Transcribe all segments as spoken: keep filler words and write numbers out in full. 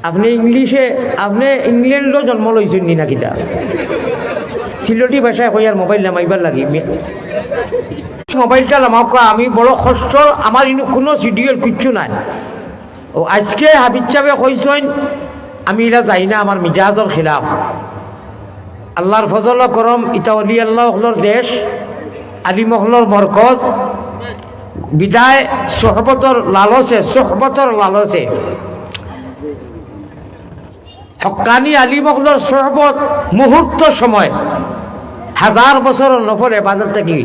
আপনে ইংলিশে, আপনে ইংল্যান্ডো জন্ম লইছইন নি না কিতা? সিলটি ভাষায় কইয়ার মোবাইল লামাইবার লাগি। মি-, মোবাইলটা লামাউক্কা, আমি বড় কষ্ট, আমার ইনো কুনু শিডিউল কিচ্ছু নাই। ও আইজকে হাফিজ সাবে কইছইন, আমি ইলা যাই না, আমার মিজাজর খিলাফ। আল্লার ফজল ও করম, ইটা অলি আল্লা অকলর দেশ, আলিম অকলর মরকজ, বিদায় সোহবতর লালসে, সোহবতর লালসে হক্কানি আলিম অকলর সোহবত মুহূর্ত সময়, হাজার বছরর নফল এবাদত থাকি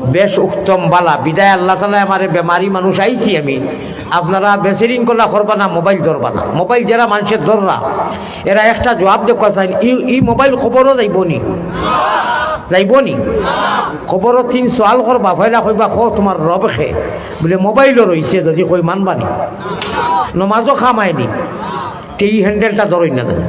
বেশ উত্তম বালা। বিদায় আল্লা তাআলায় আমারে বেমারি মানুষ আইছি আমি, আপনারা বেশৃঙ্খলা করবা না, মোবাইল ধরবা না। মোবাইল যেরা মানষে ধররা, এরা একটা জুয়াব দেউক্কা চাইন, ই, ই মোবাইল কবরো যাইবো নি? যাইবো নি? কবরো তিন সওয়াল করবা, পয়লা কইবা, "কও তুমার রব খে?" বুলে, "মোবাইলো রইছে," যদি কই মানবা নি? নমাজো কাম আয় নি? তে ই হ্যান্ডেলটা ধরইন না জানি।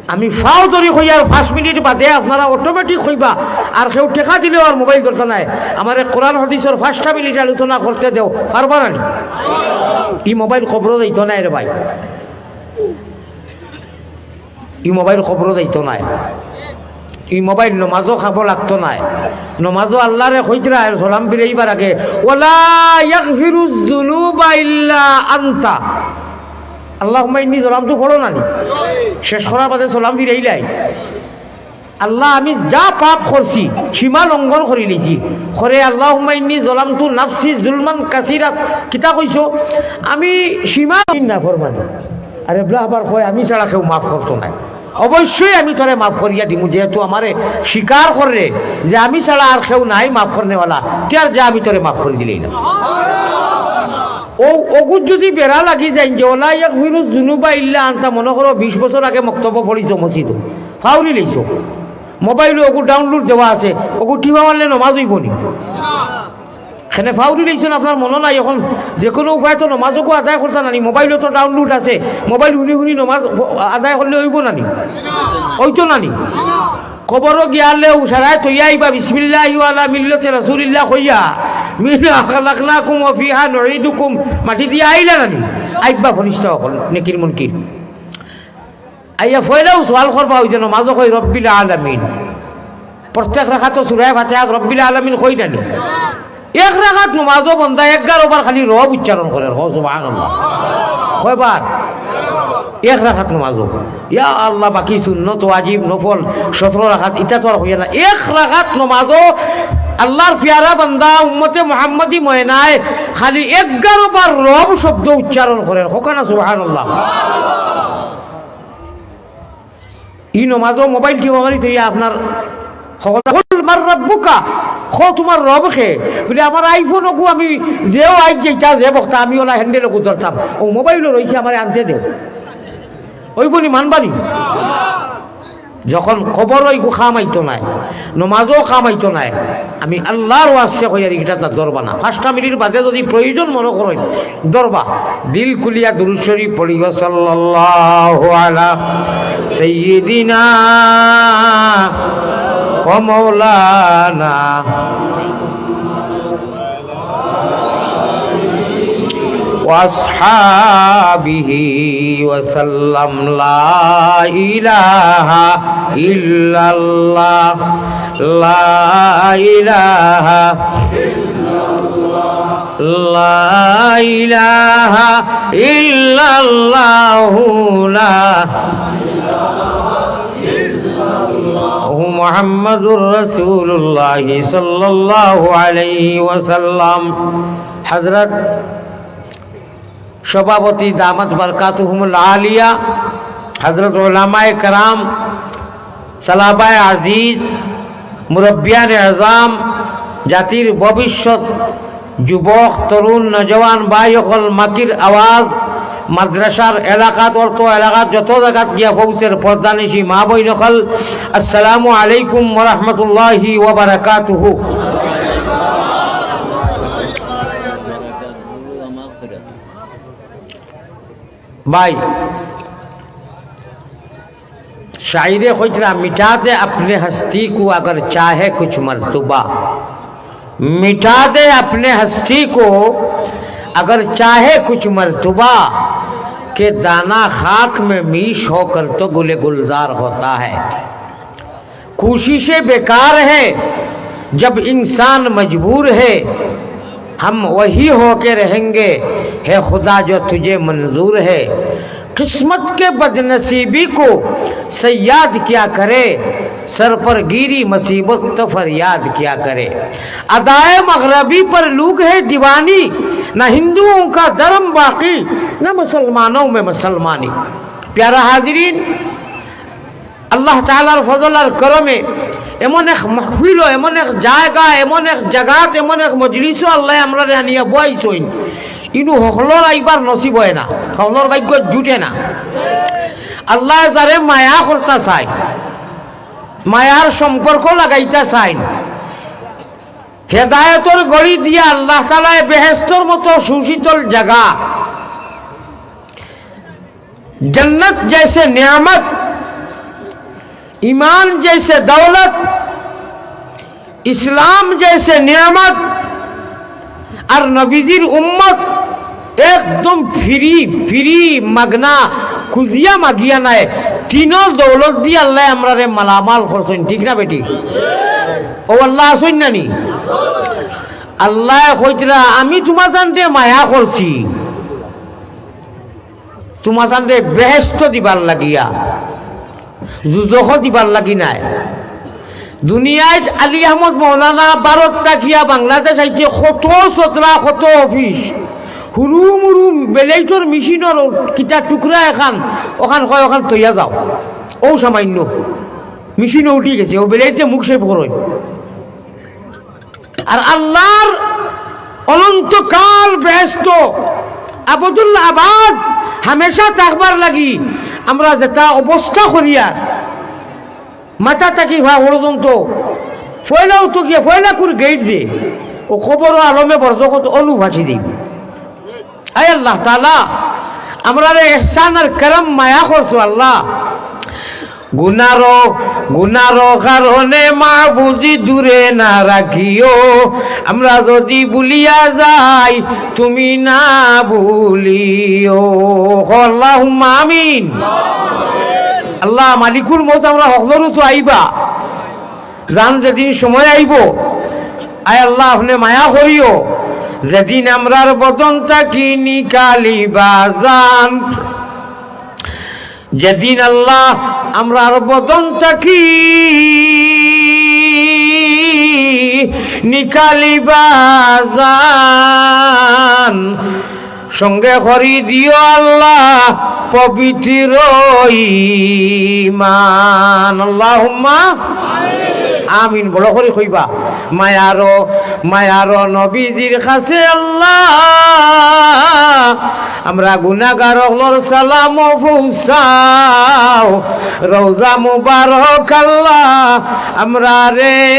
আমি ফাও ধরি কইয়ার পাঁচ মিনিট বাদে আপনারা অটোমেটিক কইবা, আর কেউ টেকা দিলেও আর মোবাইল ধরতা নায়। আমারে কোরআন হাদিসর পাঁচটা মিনিট আলোচনা করতে দেও, পারবা না নি? ই মোবাইল কবরো যাইতো নায় রে ভাই, ই মোবাইল কবরো যাইতো নায়। ই মোবাইল নমাজো কামো লাগতো নায়। নমাজো আল্লারে কইতরা, সালাম ফিরাইবার আগে, "ওয়ালা ইয়াগফিরুজ যুনুবা ইল্লা আনতা।" আল্লাহুম্মা ইন্নী যালামতু পড়ো না নি? শেষ করার বাদে সালাম ফিরাইলাই। "আল্লা, আমি যা পাপ করছি, সীমা লঙ্ঘন করিলিছি। করে আল্লাহুম্মা ইন্নী যালামতু নাফসি যুলমান কাসীরা।" কিতা কইছো? আমি সীমা নাফরমানি। আরে বলা আবার কয়, "আমি ছাড়া কেউ মাফ করতো নায়।" অবশ্যই আমি তোরে মাফ করিয়া দিমু, যেহেতু আমারে স্বীকার কররে যে আমি ছাড়া আর কেউ নাই মাফ করনেওয়ালা, তে আর যা আমি তোরে মাফ করি দিলাই না। ও, অগুত যদি বেড়া লাগি যাইন যে "ওয়ালা ইয়াগফিরুজ যুনুবা ইল্লা আনতা", মনো করো বিশ বছর আগে মক্তবো পড়িছো মসজিদো, ফাউরি লইছো, মোবাইলো অগু ডাউনলোড দেওয়া আছে, অগু টিপা মারলে নমাজ অইবো নি? কেনে ফাউরি লইছইন আপনার মনো নাই? অখন যেকোনো উপায়ে তো নমাজ অগু আদায় করতা না নি, মোবাইলো তো ডাউনলোড আছে, মোবাইল হুনি হুনি নমাজ আদায় করলে অইবো না নি? অইতো না নি? কবরো গিয়ালেও সারায় তৈয়া আইবা, "বিসমিল্লাহি ওয়া আলা মিল্লাতি রাসূলিল্লাহ" কইয়া, "মিনহা খালাকনাকুম ওয়া ফিহা নুঈদুকুম", মাটি দিয়া আইলা না নি? আইবা ফিরিস্তা অকল, নেকির মুনকির। আইয়া পয়লাউ সওয়াল করবা অউ যে নমাজো কই রব্বিল আলামিন। প্রত্যেক রাকাতো সূরা ফাতিহাত রব্বিল আলামিন কই না নি? এক রাকাত নমাজো বন্দা এগারো বার খালি রব উচ্চারণ করের, কও সুবহানাল্লাহ। কয়বার? এক রাকাত নমাজো। ইয়া আল্লাহ, বাকি সুন্নত, ওয়াজিব, নফল সতেরো রাকাত, ইতা তো আর কইয়া না। এক রাকাত নমাজো আল্লার পিয়ারা বন্দা উম্মতে মুহাম্মদী ময়নায় খালি এগারো বার রব শব্দ উচ্চারণ করের, কউক্কা না সুবহানাল্লাহ। ই নমাজো মোবাইল টিপা মারি থইয়া আপনার সকল, "কুল মান রাব্বুকা", কও তুমার রব খে? বুলে, "আমার আইফোন অগু আমি যেও আইজ যাইতা, যে বক্তা আমি অলা হ্যান্ডেল অগু ধরতাম, অউ মোবাইলো রইছে, আমারে আনতে দেও।" অইবো নি, মানবা নি? যখন কবরো ইগু কাম আইতো নায়, নমাজো কাম আইতো নায়, আমি আল্লার ওয়াস্তে কইয়ার ইটা তা ধরবা না। পাঁচটা মিনিট বাদে যদি প্রয়োজন মনো করইন, ধরবা। দিল খুলিয়া দুরূদ শরীফ পড়িও, সাল্লাল্লাহু আলা সাইয়্যিদিনা ওয়া মাওলানা وأصحابه وسلم. لا إله إلا الله. لا إله. لا إله إلا الله. لا محمد رسول الله صلى الله عليه وسلم. হযরত সভাপতি দামাত বারকাতুহুমুল আলিয়া, হযরত উলামায়ে কেরাম, সালাবায়ে আজিজ, মুরব্বিয়ানে আজাম, জাতির ভবিষ্যৎ, যুবক, তরুণ, নওজোয়ান ভাই অকল, মাটির আওয়াজ, মাদ্রাসার এলাকাত, অর্থ এলাকাত যত জাগাত গিয়া পৌঁছের পর্দানিশি মা বইন অকল, আসসালামু আলাইকুম ওয়া রাহমাতুল্লাহি ওয়া বারাকাতুহু। ভাই, শায়রে কইতরা, "মিটা দে আপনে হস্তি কো আগর চাহে কুছ মর্তবা, মিটা দে আপনে হস্তি কো আগর চাহে কুছ মর্তবা, کہ دانہ خاک میں میش ہو کر تو گل گلزار ہوتا ہے۔ کوششیں بیکار ہیں جب انسان مجبور ہے، ہم وہی ہو کے رہیں گے، ہے خدا جو تجھے منظور ہے۔ قسمت کے بدنصیبی کو صیاد کیا کرے، سر پر گیری مصیبت تو فریاد کیا کرے۔ ادائے مغربی پر لوگ ہے دیوانی، نہ ہندوؤں کا دھرم باقی، نہ مسلمانوں میں مسلمانی۔ پیارا حاضرین، আল্লাহ তাআলার ফজল আর করমে এমন এক মাহফিল, এমন এক জাগা, এমন এক জাগাত, এমন এক মজলিসো আল্লায় আমরারে আনিয়া বওয়াইছইন। ইনো হকলর আইবার নসিব অয় না, হকলর ভাগ্যত জুটে না। আল্লায় যারে মায়া করতা চাইন, মায়ার সম্পর্ক লাগাইতা চাইন, হেদায়েতর গড়ি দিয়া আল্লাহ তাআলায় বেহেস্তর মতো সুশীতল জাগা, জান্নাত জেসে নিয়ামত, ঈমান জেসে দৌলত, ইসলাম জেসে নিয়ামত, আর নবীজির উম্মত একদম ফ্রি, ফ্রি, মাগনা, খুজিয়া মাগিয়া নায়। তিনর দৌলত দি আল্লায় আমরারে মালামাল করছইন, ঠিক না বেঠিক? অউ আল্লাহ আছইন না নি? আল্লায় কইতরা, "আমি তুমাতানরে মায়া করছি।" তুমাতানরে বেহেস্ত দিবার লাগিয়া, দুজখ দিবার লাগি নায়। দুনিয়াত আলী আহমদ মৌলানা ভারত থাকিয়া বাংলাদেশ আইছে, কত সতরা, কত অফিস, হুরু মুরু বেলেইটর মেশিনর কিতা টুকরা এখান, অখান কয়, "অখান থইয়া যাও, অউ সামাইন্য মেশিন উঠি গেছে, অউ বেলেইটে মুখ শেভ করইন।" আর আল্লার অনন্তকাল বেহেস্ত আবাদুল আবাদ হামেশা থাকবার লাগি আমরা যেতা অবস্থা করিয়ার, মাথা থাকি পা পর্যন্ত, পয়লাউ তো গিয়া পয়লাকুর গেইট যে, অউ কবরো আলমে বরজখত অনো ফাঁসি দেইন। আয় আল্লাহ তাআলা, আমরারে ইহসান আর করম মায়া করছো আল্লাহ। গুনারো, গুনারো কারণে মাবুদি দূরে না রাখিও, আমরা যদি ভুলিয়া যাই তুমি না ভুলিও। আল্লাহুম্মা আমিন। আল্লাহ মালিকুল মউত আমরা হকলরু তো আইবা, জান যেদিন সময় আইবো, আয় আল্লাহ, আপনে মায়া করিও, যেদিন আমরার বদন থাকি নিকালিবা জান, যেদিন আল্লাহ আমরার বদন থাকি নিকালিবা জান, সঙ্গে করি দিও আল্লাহ পবিত্র ঈমান। আল্লাহুম্মা আমিন। বড় করি কইবা, মায়ারো, মায়ারো নবীজির কাছে আল্লাহ, আমরা গুনাগার অকলর সালামও পৌঁছাও, রওজা মুবারক আল্লাহ আমরারে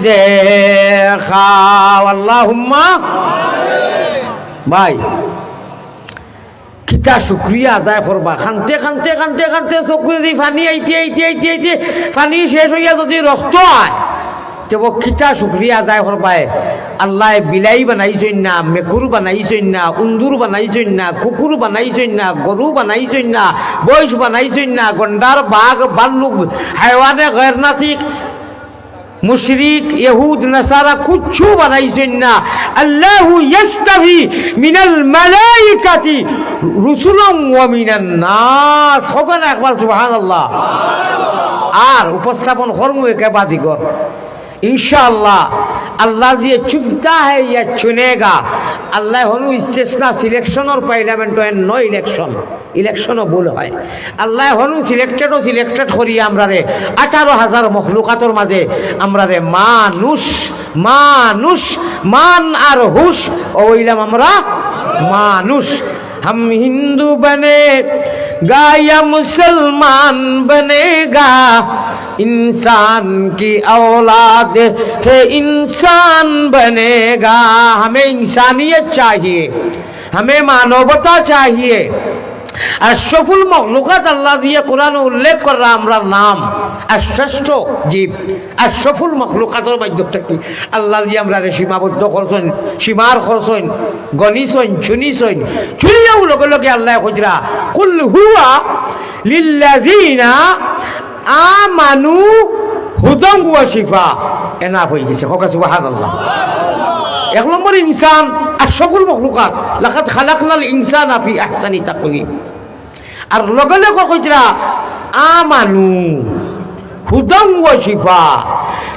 দেখাও। আল্লাহুম্মা। ভাই, কিতা শুকরিয়া আদায় করবা? কানতে, কানতে, কানতে, কানতে চকুদি পানি আইতে, আইতে, আইতে, আইতে পানি শেষ অইয়া যদি রক্ত আয়, তে অউ কিতা শুকরিয়া আদায় করবায়? আল্লায় বিলাই বানাইছইন না, মেকুর বানাইছইন না, উন্দুর বানাইছইন না, কুকুর বানাইছইন না, গরু বানাইছইন না, মইষ বানাইছইন না, গন্ডার, বাঘ, ভাল্লুক, হায়ওয়ানে গয়র নাতিক, মুশরিক, ইহুদ, নাসারা কুচ্ছু বানাইছইন না। আল্লাহু ইয়াস্তাফি মিনাল মালাইকাতি রুসুলাম ওয়া মিনান নাস। কইবা না একবার সুবহানাল্লাহ? আর উপস্থাপন করমু একেবারে দিগর। ইনশাআল্লাহ, আল্লাহ যে চুনতা হ্যায় ইয়া চুনেগা। আল্লায় হনু ইস্তেসনা, সিলেকশনর পার্লামেন্ট অয়, no election। ইলেকশনও ভুল হয়। আল্লায় হনু সিলেক্টেডও সিলেক্টেড করিয়া আমরারে আঠারো হাজার মখলুকাতর মাঝে আমরারে মানুষ, মানুষ, মান আর হুশ অইলাম আমরা মানুষ। ہم ہندو بنے گا یا مسلمان بنے گا، انسان کی اولاد ہے انسان بنے گا۔ ہمیں انسانیت چاہیے، ہمیں مانوتا چاہیے، আশরাফুল মখলুকাত আল্লায় দিয়া কোরআনো উল্লেখ কররা আমরার নাম, আর শ্রেষ্ঠ জীব, আশরাফুল মখলুকাতর মাধ্যম থাকি আল্লায় দিয়া আমরারে সীমাবদ্ধ করছইন, সীমার করছইন, গনিছইন, চুনিছইন, চুনিয়াও লগে লগে আল্লায় কইরা, "কুল হুয়া লিল্লাযিনা আমানু হুদান ওয়া শিফা।" এনাফ অইগেছে, কউক্কা সুবহানাল্লাহ। এক নম্বর ইনসান, আশরাফুল মখলুকাত, "লাকাদ খালাকনাল ইনসানা ফি আহসানি তাকওয়িম।" আর লগে লগে কইরা, "আমানু হুদান ওয়া শিফা।"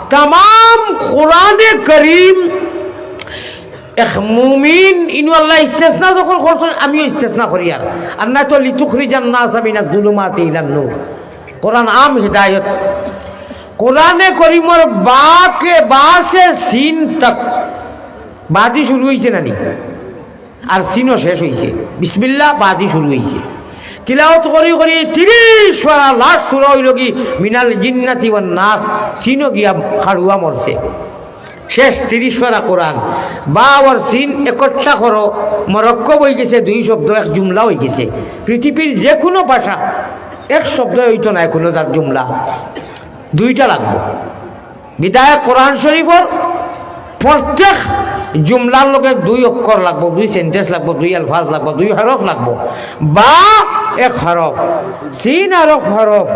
তামাম কোরআনে করিম এক মুমিন, ইনো আল্লায় ইস্তেসনা যখন করছইন, আমিও ইস্তেসনা করিয়ার। আর না তো লিতুখরিজান নাসা মিনাজ জুলুমাতি ইলান নূর। কোরআন আম হিদায়ত। কোরআনে করিমর বাকে বাসে সিন তক। বাদি শুরু অইছে না নি? আর সিনও শেষ অইছে। বিসমিল্লাহ বাদি শুরু অইছে। তিলাওত করি করি তিরিশ পারা, লাস্ট সূরা অইলো গি মিনাল জিন্নাতি ওয়ান নাস, সিনও গিয়া খাড়ুয়া মরছে। শেষ তিরিশ পারা কোরআন। বা আর সিন একট্টা করো, মরক্কব অইগেছে, দুই শব্দ এক জুমলা অইগেছে। পৃথিবীর যেকুনু ভাষা এক শব্দ অইতো নায়, কুনু জাত জুমলা, দুইটা লাগবো। বিধায় কোরআন শরিফর প্রত্যেক জুমলার লগে দুই অক্ষর লাগবো, দুই সেন্টেন্স লাগবো, দুই আলফাজ লাগবো, দুই হরফ লাগবো। বা এক হরফ, সিন আরফ হরফ।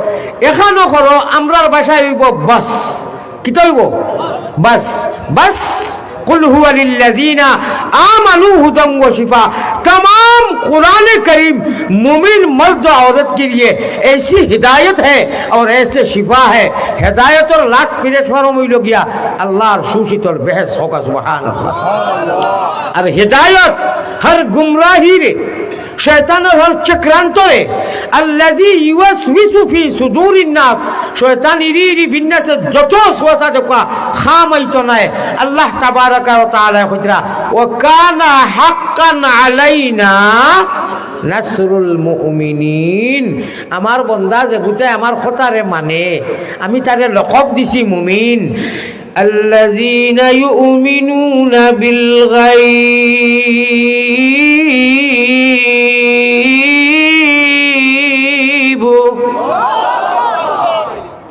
এখানো করো, আমরার ভাষায় অইবো বাস। কিতা অইবো? বাস। বাস। কুল হুয়া লিল্লাযিনা আমানু হুদান ওয়া শিফা। तमाम कुरान करीम मोमिन मर्द औरत के लिए ऐसी हिदायत है और ऐसे शिफा है। হেদায়তর লাখ প্লেটফর্ম অইলো গিয়া আল্লাহর সুশীতল বেহেশত, কউক্কা সুবহানাল্লাহ। আর হেদায়ত হর গুমরাহিরে শয়তানর হর চক্রান্তরে, আল্লাযী ইউওয়াসউিসু ফী সুদূরিন নাস, শয়তান ইরি ইরি বিন্যাসে যত ওয়াসওয়াসা দেউক্কা, খাম অইতো নায়। আল্লাহ তাবারাকা ওয়া তাআলায় কইরা, "ওয়া কানা হাক্কান আলাইনা নাসরুল মুমিনিন।" আমার বন্দা যেগুতায় আমার কথারে মানে, আমি তারে লকব দিছি মুমিন। الذين يؤمنون بالغيب।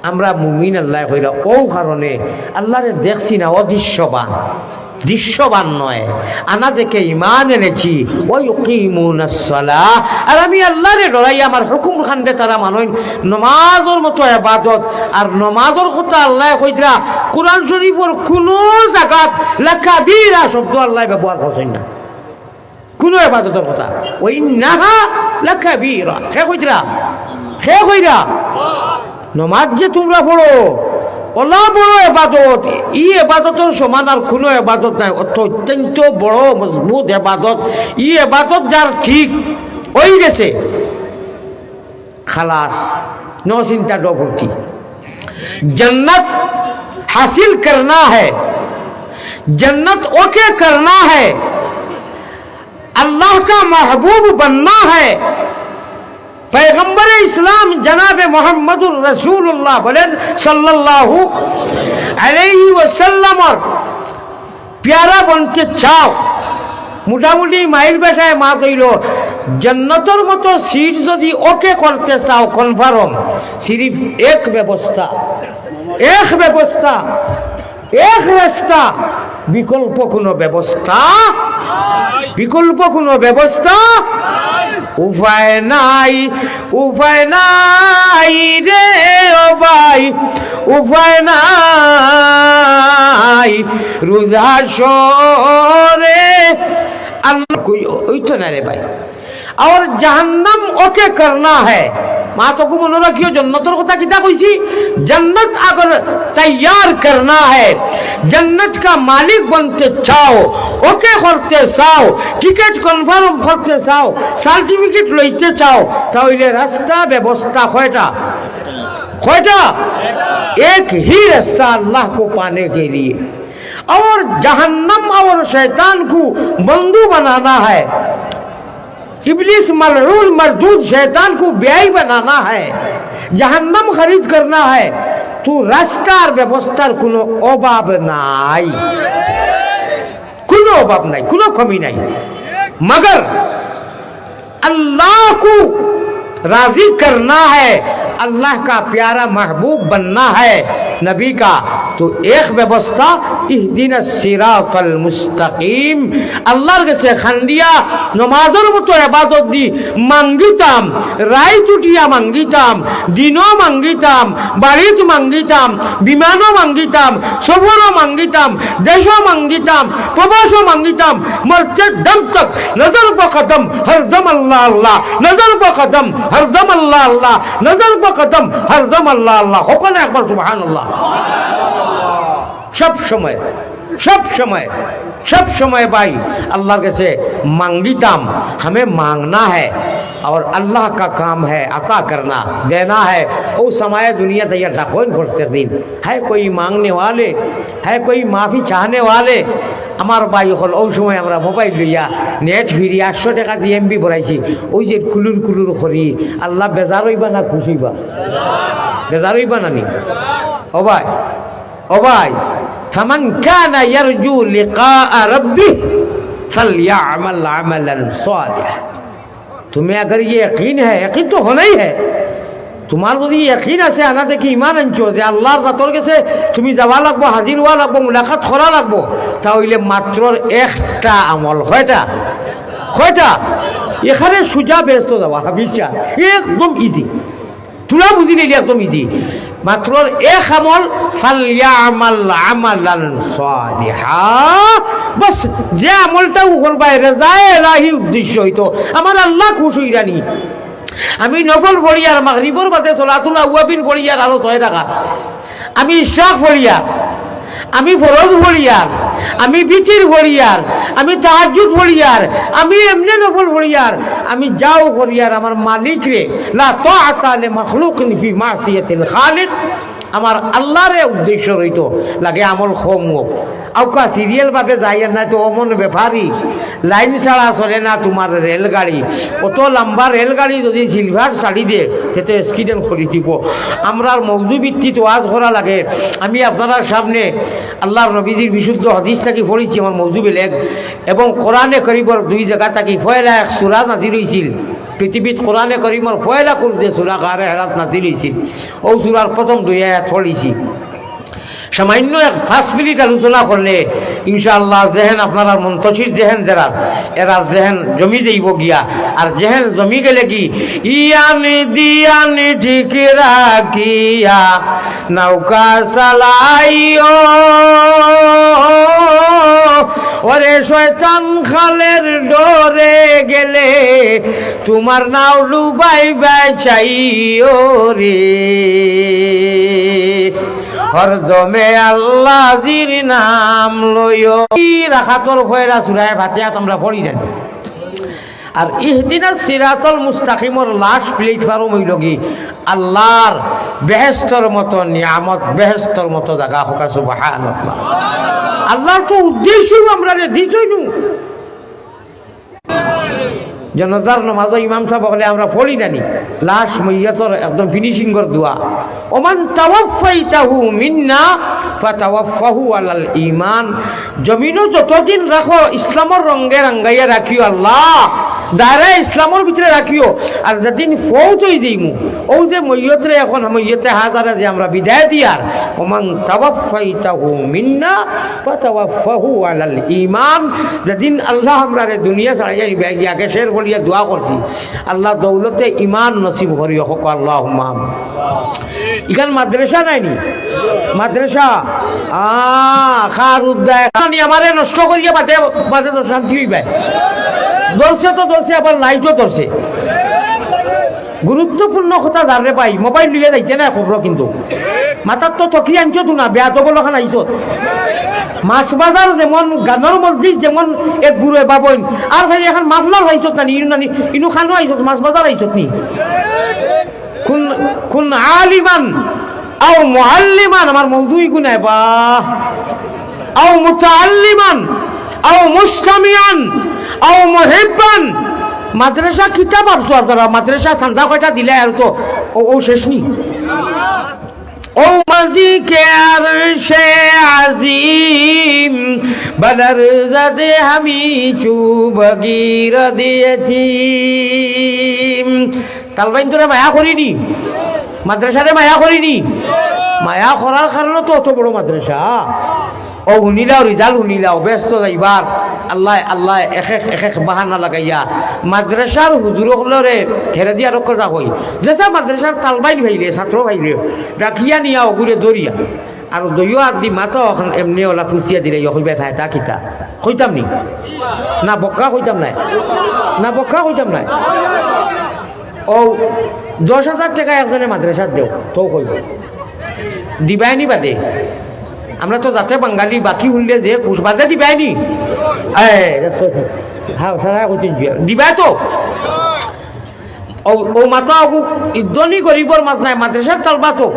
আমরা মুমিন আল্লায় কইরা, অউ কারণে আল্লারে দেখছি না, অদৃশ্যবান, দৃশ্যবান নয়। আনা দেখে ঈমান এনেছি, ওয়া ইউকিমুনাস সালাহ, আর আমি আল্লারে ডরাই, আমার হুকুম খানরে তারা মানইন। নমাজর মতো এবাদত, আর নমাজর কথা আল্লায় কইরা, কোরআন শরিফর কুনু জাগাত লাকাবীরা শব্দ আল্লায় ব্যবহার করছইন না। কুনু এবাদতর কথা। ওয়া ইন্নাহা লাকাবীরা। কে কইরা? কে কইরা? নমাজ যে তুমরা পড়ো, অলা বড় এবাদত, ই এবাদতর সমান আর কুনু এবাদত নাই। অত অত্যন্ত বড় মজবুত এবাদত। ই এবাদত যার ঠিক অইগেছে, খালাস, নো চিন্তা, নো ফুর্তি। जन्नत हासिल करना है, जन्नत ओके करना है, अल्लाह का महबूब बनना है। पैगंबर इस्लाम जनाब मोहम्मदुर रसूलुल्लाह बोलेन, सल्लल्लाहु अलैहि वसल्लमर प्यारा बनते चाओ, মোটামুটি মাইর ভাষায় মাত অইলো, জন্নতর মতো সিট যদি ওকে করতে চাও কনফার্ম, সিরিফ এক ব্যবস্থা, এক ব্যবস্থা, এক রাস্তা, বিকল্প কোনো ব্যবস্থা, বিকল্প কোনো ব্যবস্থা, উপায় নাই, উপায় নাই রে ও ভাই, উপায় নাই। রোজা সরে আল্লাহ কই, ওই তো না রে ভাই। और जहन्नम ओके करना है। মাতগু মনো রাখিও, জন্নতর কথা কিতা কইছি? जन्नत अगर तैयार करना है, जन्नत का मालिक बनते चाओ, ओके करते चाओ, टिकट कनफार्म करते चाओ, সার্টিফিকেট লইতে চাও, তাইলে রাস্তা ব্যবস্থা কয়টা? কয়টা? एक ही रास्ता अल्लाह को पाने के लिए। और जहन्नम और शैतान को बंधु बनाना है। इब्लीस मलऊन मरदूद शैतान को ब्याही बनाना है, जहन्नम खरीद करना है, तो রাস্তার ব্যবস্থার কোনো অভাব নাই, কোনো অভাব নাই, কোনো কমি নাই। मगर अल्लाह को राजी करना है, अल्लाह का प्यारा महबूब बनना है नबी का, तो एक व्यवस्था, ইহদিনাস সিরাতাল মুস্তাকিম। আল্লাহর গেছে খান্দিয়া নমাজর মতো ইবাদত দি মাঙ্গিতাম, রাইত উঠিয়া মাঙ্গিতাম, দিনও মাঙ্গিতাম, বাড়িত মাঙ্গিতাম, বিমানও মাঙ্গিতাম, সফরও মাঙ্গিতাম, দেশও মাঙ্গিতাম, প্রবাসও মাঙ্গিতাম, মরতে দম তক নজর ব কদম হরদম আল্লাহ আল্লাহ, নজর ব কদম হরদম আল্লাহ আল্লাহ, নজর ব কদম হরদম আল্লাহ আল্লাহ। হকলে একবার সুবহানাল্লাহ। সব সময়, সব সময়, সব সময় ভাই আল্লাহর গেছে মাঙ্গিতাম। हमें मांगना है और अल्लाह का काम है अता करना, देना है। ও সময় দুনিয়া থাকি আর দেখইন প্রত্যেক দিন, है कोई मांगने वाले, है कोई माफी चाहने वाले। আমার ভাই অকল, ও সময় আমরা মোবাইল লইয়া নেট ফ্রি আটশো টেকা দি এমবি ভরাইছি, ওই যে কুলুর কুলুর করি, আল্লাহ বেজার অইবা না খুশ অইবা? বেজার অইবা না নি? ও ভাই, ও ভাই, ফামান কানা ইয়ারজু লিকা রাব্বিহ ফালইয়ামাল আমালান সালিহা। তুমি अगर ये यकीन है, यकीन तो होना ही है, তুমার যদি ইয়াকিন আছে, আনা থাকি ইমান আনছো যে আল্লাহর জাতর গেছে তুমি যাওয়া লাগবো, হাজির অওয়া লাগবো, মুলাকাত করা লাগবো, তা অইলে মাত্র একটা আমল। কয়টা? কয়টা? এখানে সুজা বেহেস্তো যাওয়া, হাবিজা, একদম ইজি। থুড়া বুঝি নিলে একদম ইজি। মাত্র এক আমল, ফালইয়ামাল আমালান সালিহা। বাস, যে আমলটা ও করবায়, রেজায়ে এলাহি উদ্দেশ্য অইতো, আমার আল্লাহ খুশ অইরা নি। আমি নফল পড়িয়ার, মাগরিবর বাদে সলাতুল আওয়াবিন পড়িয়ার আরো ছয় রাকাত। আমি ইশরাক পড়িয়ার, আমি ফরজ পড়িয়ার, আমি বিতির পড়িয়ার, আমি তাহাজ্জুদ পড়িয়ার, আমি এমনে নফল পড়িয়ার, আমি যাও করিয়ার, আমার মালিকরে, লা তাআতা লি মাখলুকিন ফি মাসিয়াতিল খালিক, আমার আল্লাহরে উদ্দেশ্য রইতো লাগে আমল কম হোক। আউকা সিরিয়াল ভাবে যাইয়ার, না তো অমন ব্যাপারী, লাইন ছাড়া চলে না তুমার রেলগাড়ি। অত লম্বা রেলগাড়ি যদি সিলভার ছাড়ি দে, তে তো অ্যাক্সিডেন্ট করি দিব। আমরার মৌজু ভিত্তিত ওয়াজ করা লাগে। আমি আপনারার সামনে আল্লাহর নবীজির বিশুদ্ধ হাদিস থাকি পড়ছি, আমার মৌজু বেলেগ, এবং কোরআনে করিমর দুই জাগা থাকি। পয়লা এক সূরা নাজিল অইছিল পৃথিবীত, কোরআনে করিমর পয়লা কুল যে সূরা গারে হেরাত নাজিল অইছিল, ও সূরার প্রথম দুই আয়াত পড়ছি। সামান্য এক পাঁচ মিনিট আলোচনা করলে ইনশাআল্লাহ জেহেন আপনারার মুনতশির জেহেন যেরার, এরার জেহেন জমি যাইব গিয়া। আর জেহেন জমি গেলে কি, ইয়ান দিয়ান ঠিক রাখিয়া নৌকা চালাইও, ওরে শয়তান খালের ডরে গেলে তুমার নাও ডুবাইবায় চাইও রে। হরদমে আল্লাহ জির নাম লইও। ই রাকাতর পয়লা সূরায়ে ফাতিহাত আমরা পড়ি জানি। আর ইহদিনাস সিরাতাল মুস্তাকিমর লাস্ট প্ল্যাটফর্ম অইলো গি আল্লাহর বেহেস্তর মতো নিয়ামত, বেহেস্তর মতো জাগা। হক্কা সুবহানাল্লাহ। আল্লাহর তো উদ্দেশ্যও আমরারে দিছইন নু। জানাজার নমাজও ইমাম সাব অকলে আমরা পড়ি জানি, লাশ মইয়তর একদম ফিনিশিংর দোয়া, ওমান তাওয়াফাইতাহু মিন্না ফাতাওয়াফাহু আলাল ঈমান। জমিনো যতদিন রাখো ইসলামর রঙে রাঙ্গাইয়া রাখিও আল্লাহ, দায়রা ইসলামর ভিতরে রাখিও। আর যেদিন ফৌত অই যাইমু, অউ যে মইয়তরে অখন মইয়তে হাজারে যে আমরা বিদায় দিয়ার, ওমান তাওয়াফাইতাহু মিন্না ফাতাওয়াফাহু আলাল ঈমান। যেদিন আল্লাহ আমরারে দুনিয়া ছাড়িয়া নিবা গিয়া, আগে শের পড়িয়া দোয়া করছি, আল্লাহ দৌলতে ঈমান নসিব করিও, হক্কা আল্লাহুম্মা আমিন। ইখান মাদ্রাসা নায়নি? মাদ্রাসা? আ, খার উদ্দায়। খানি আমারে নষ্ট করিয়া বাদে, বাদে তো শান্তি অইবায়। ধরছে তো ধরছে, আবার লাইটও ধরছে। গুরুত্বপূর্ণ কথা যার রে ভাই, মোবাইল লইয়া যাইতে নায় খবর কিন্তু। মাথাত তো তকি আনছো তো না, বেয়াদব অকল খান আইছো। মাছ বাজার যেমন, গানর মসজিদ যেমন এক গুরু বাবইন, আর খালি অখন মাফলার পাইছত না নি, ইনু নানি, ইনু খানো আইছত, মাছ বাজার আইছত নি। কুন, কুন আলিমান আও মুআল্লিমান, আমার মৌজু ইগু নায় বা, আও মুতাআল্লিমান, আও মুস্তামিআন, আও মুহিব্বান। মাদ্রাসা কিতা ভাবছো আপনারা? মাদ্রাসা চান্দা কয়টা দিলে আর তো ও, ও শেষ নি। او مزی کے عرش عظیم، بدر زد ہمی چو بگیر یتیم۔ তালবাইন তোরে মায়া করিনি, মাদ্রাসারে মায়া করিনি। মায়া করার কারণে তো অত বড় মাদ্রাসা। ও হুনিলাও, রিজাল্ট হুনিলাও, ব্যস্ত যাইবার। আল্লাহ, আল্লাহ, এক এক, এক এক বাহানা লাগাইয়া মাদ্রাসার হুজুর অকলরে হেরে দিয়া রক্ষা কই। যেসা মাদ্রাসার তালবাইন ভাইরে, ছাত্র ভাইরে, ডাকিয়া নিয়া অগুরে ধরিয়া। আর দইও আর দি মাথা অখন এমনে ওলা ফুসিয়া দিলে ইয়া কইবা ফায়দা কিতা? কইতাম নি? না বক্কা কইতাম নাই? না বক্কা কইতাম নাই? ও দশ হাজার টাকা একজনে মাদ্রাসাত দেও, তো কইব। দিবায়নি বাদে। আমরা তো যাতে বাঙালি, বাকি হুনলে যে খুশ বাদে দিবায়নি। এ, এটা তো, হ্যাঁ, সারা কইতেন যে, দিবায় তো। ও, ও মাথা অগু ইদ্দনি গরিবর মাত নাই, মাদ্রাসার তালবা তো।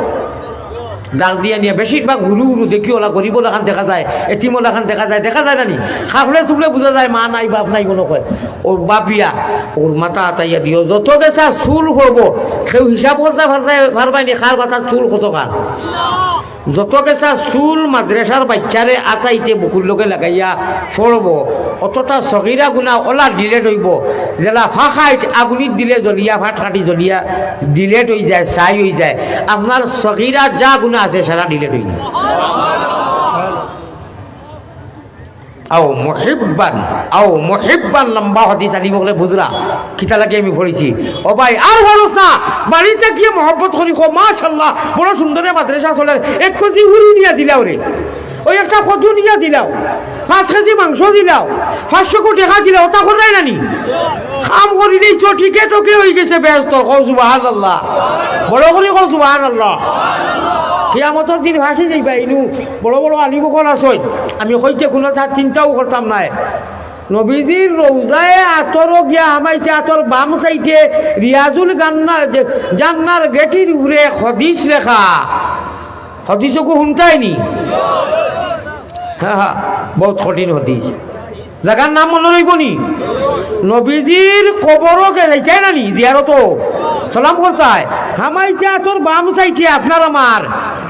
ডাক দিয়া নিয়া বেশিরভাগ হুরু হুরু দেখি ওলা গরিব ওলাখান দেখা যায়, এতিম ওলাখান দেখা যায়, দেখা যায় না নি? খাফড়ে চুফড়ে বুঝা যায়, মা নাই, বাপ নাই, মনে কয়। ও বাপিয়া, ওর মাথা আতাইয়া দিও, যত গেছা চুল করবো, কেউ হিসাব করতে পারছে, পারবায়নি, কার মাথার চুল কত কার। যত গেছা চুল মাদ্রাসার বাচ্চারে আতাইতে বুকুর লগে লাগাইয়া পড়বো, অতটা সগিরা গুনা ওলা ডিলেট হইব, যেলা ফাঁকাইট আগুনির দিলে জ্বলিয়া, ফাটকাটি জ্বলিয়া ডিলেট হয়ে যায়, ছাই হয়ে যায়। আপনার সগিরা যা গুনা আছে, সারা ডিলেট হয়ে যায়। আও মুহিব্বান, আও মুহিব্বান, লম্বা হাদিস আলিম অকলে বুঝরা, কিতা লাগি আমি পড়ছি। ও ভাই, আর বলছ না, বাড়িতে গিয়া মহব্বত করি, কো, "মাশাআল্লাহ, বড় সুন্দরে মাদ্রাসা চলের, এক কেজি হুরি নিয়া দিলাও রে, ওই একটা কদু নিয়া দিলাও, পাঁচ কেজি মাংস দিলাও, পাঁচশো কোটি টাকা দিলাও", তা করলাই না নি? কাম করিলেই তো ঠিকে টোকে হয়ে গেছে বেহেস্ত, কও সুবহানাল্লাহ। বড় করি কও সুবহানাল্লাহ। কিয়ামতর দিন ফাঁসি যাইবা, ইনু বড় বড় আলিম অকল আছইন, আমি কইতে কুনু তার চিন্তাও করতাম নায়। নবীজির রওজায় আতরও গিয়া হামাইছে, আতর বাম সাইডে রিয়াজুল গান্না-, যে, জান্নার গেটির উপরে এক হাদিস লেখা। হাদিস ওগু হুনতায়নি? হ্যাঁ, হ্যাঁ, বহুত কঠিন হাদিস। জাগার নাম মনো রইবনি? নবীজির কবরও গে যাইতায় না নি, জিয়ারতো সালাম করতায়। হামাইছে আতর বাম সাইডে আপনার আমার।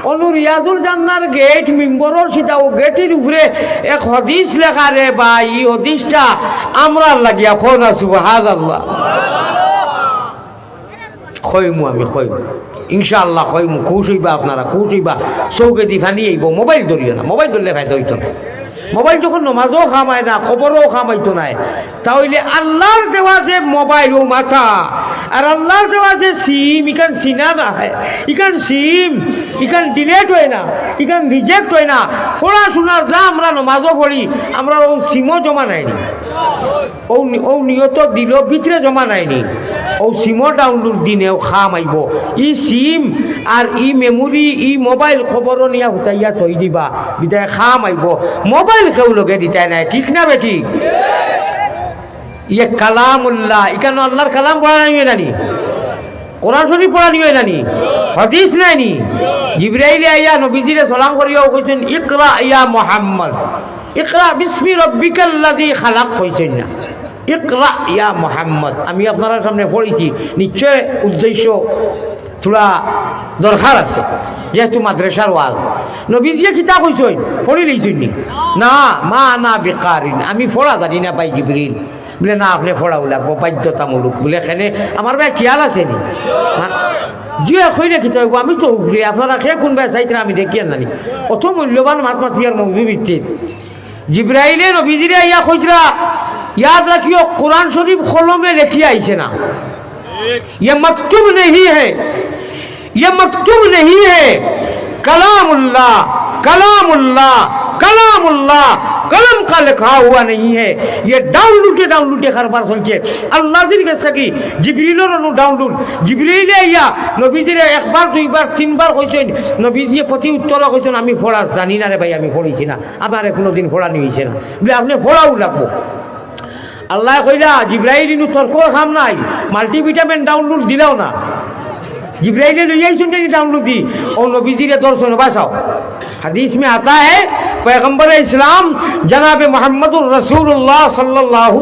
অনু রিয়াজুল জান্নার গেট, মিম্বরর সিধা ও গেটির উপরে এক হাদিস লেখা রে ভাই, ই হাদিসটা আমরার লাগিয়া, কও না সুবহানাল্লাহ। কইমু আমি, কইমু। ইনশাআল্লাহ কইমু, খুশ হইবা আপনারা, খুশ হইবা। চউখেদি পানি আইবো, মোবাইল ধরিও না, মোবাইল ধরলে ফায়দা হইতো না। মোবাইল যখন নমাজও কাম আয় না, কবরও কাম আইতো নায়, তা অইলে আল্লাহর দেওয়া যে মোবাইল ও মাথা, আর আল্লাহর দেওয়া যে সিম, ইখান চিনা নায়, ইখান সিম, ইখান ডিলেট হয় না, ইখান রিজেক্ট হয় না। পড়াশোনার যা আমরা নমাজও পড়ি, আমরা ও সিমও জমা নায়নি। ও নি-, ও নিয়ত দিল ভিতরে জমা নায়নি। ও সিমও ডাউনলোড দিনে ও কাম আইবো। ই সিম আর ই মেমোরি, ই মোবাইল কবরও নিয়া হুতাইয়া থই দিবা, বিদায় কাম আইবো। মোবাইল কেউ লগে দিতায় নায়, ঠিক না বেঠিক? ইয়ে কালামুল্লাহ, ইখানো আল্লাহর কালাম পড়া নায় নানি? কোরআন শরীফ পড়া নিও নানি? হাদিস নায়নি? জিব্রাইলে আইয়া নবীজিরে সালাম করিয়াও কইছইন, "ইকরা ইয়া মুহাম্মদ, ইকরা বিসমি রাব্বিকাল্লাযী খালাক" কইছইন না। "ইকরা ইয়া মুহাম্মদ।" আমি আপনারার সামনে পড়ছি, নিশ্চয় উদ্দেশ্য থুড়া দরকার আছে, যেহেতু মাদ্রাসার ওয়াজ। নবীজিয়ে কিতা কইছইন? পড়ি লইছইন নি? না, "মা আনা বিকারিন, আমি পড়া জানি না ভাই জিব্রিল।" বুলে, "না, আপনে পড়াও লাগবো, বাধ্যতামূলক।" বুলে, "কেনে? আমার ভাই খেয়াল আছে নি?" হ্যাঁ? জি, কইলে কিতা অইবো? আমি তো উপরে, আপনারা কে কুন ভাই চাইতরা আমি দেখিয়ার নানি। অত মূল্যবান মাত মাতিয়ার মৌজু ভিত্তিক। জিব্রাইলে নবীজিরে আইয়া কইতরা, ইয়াদ রাখিও, কোরআন শরীফ কলমে লেখিয়া আইছে না। ইয়ে মকতুব নেহি হ্যায়। یہ مکتوب نہیں ہے، کلام اللہ، کلام اللہ، کلام اللہ، قلم کا لکھا ہوا نہیں ہے۔ یہ ডাউনলোডে ডাউনলোডে কারবার চলছে। আল্লাহর গেছ থাকি জিবরিলর অনু ডাউনলোড। জিবরিলে আইয়া নবীজিরে একবার, দুইবার, তিনবার কইছইন। নবীজিয়ে প্রতি উত্তরে কইছইন, "আমি পড়া জানি না রে ভাই, আমি পড়ছি না, আমারে কুনুদিন পড়ানি অইছে না।" বুলে, "আপনে পড়াও লাগবো।" আল্লায় কইলা, "জিব্রাইল, ইনো তর্কর কাম নাই, মাল্টিভিটামিন ডাউনলোড দিলাও না।" জিব্রাইলে লই আইছইন নি ডাউনলোড দি, ও নবীজিরে ধরছইন, বাঁচাও। হাদিস মে আতা হে, পয়গম্বরে ইসলাম জনাবে মুহাম্মদুর রাসূলুল্লাহ সাল্লাল্লাহু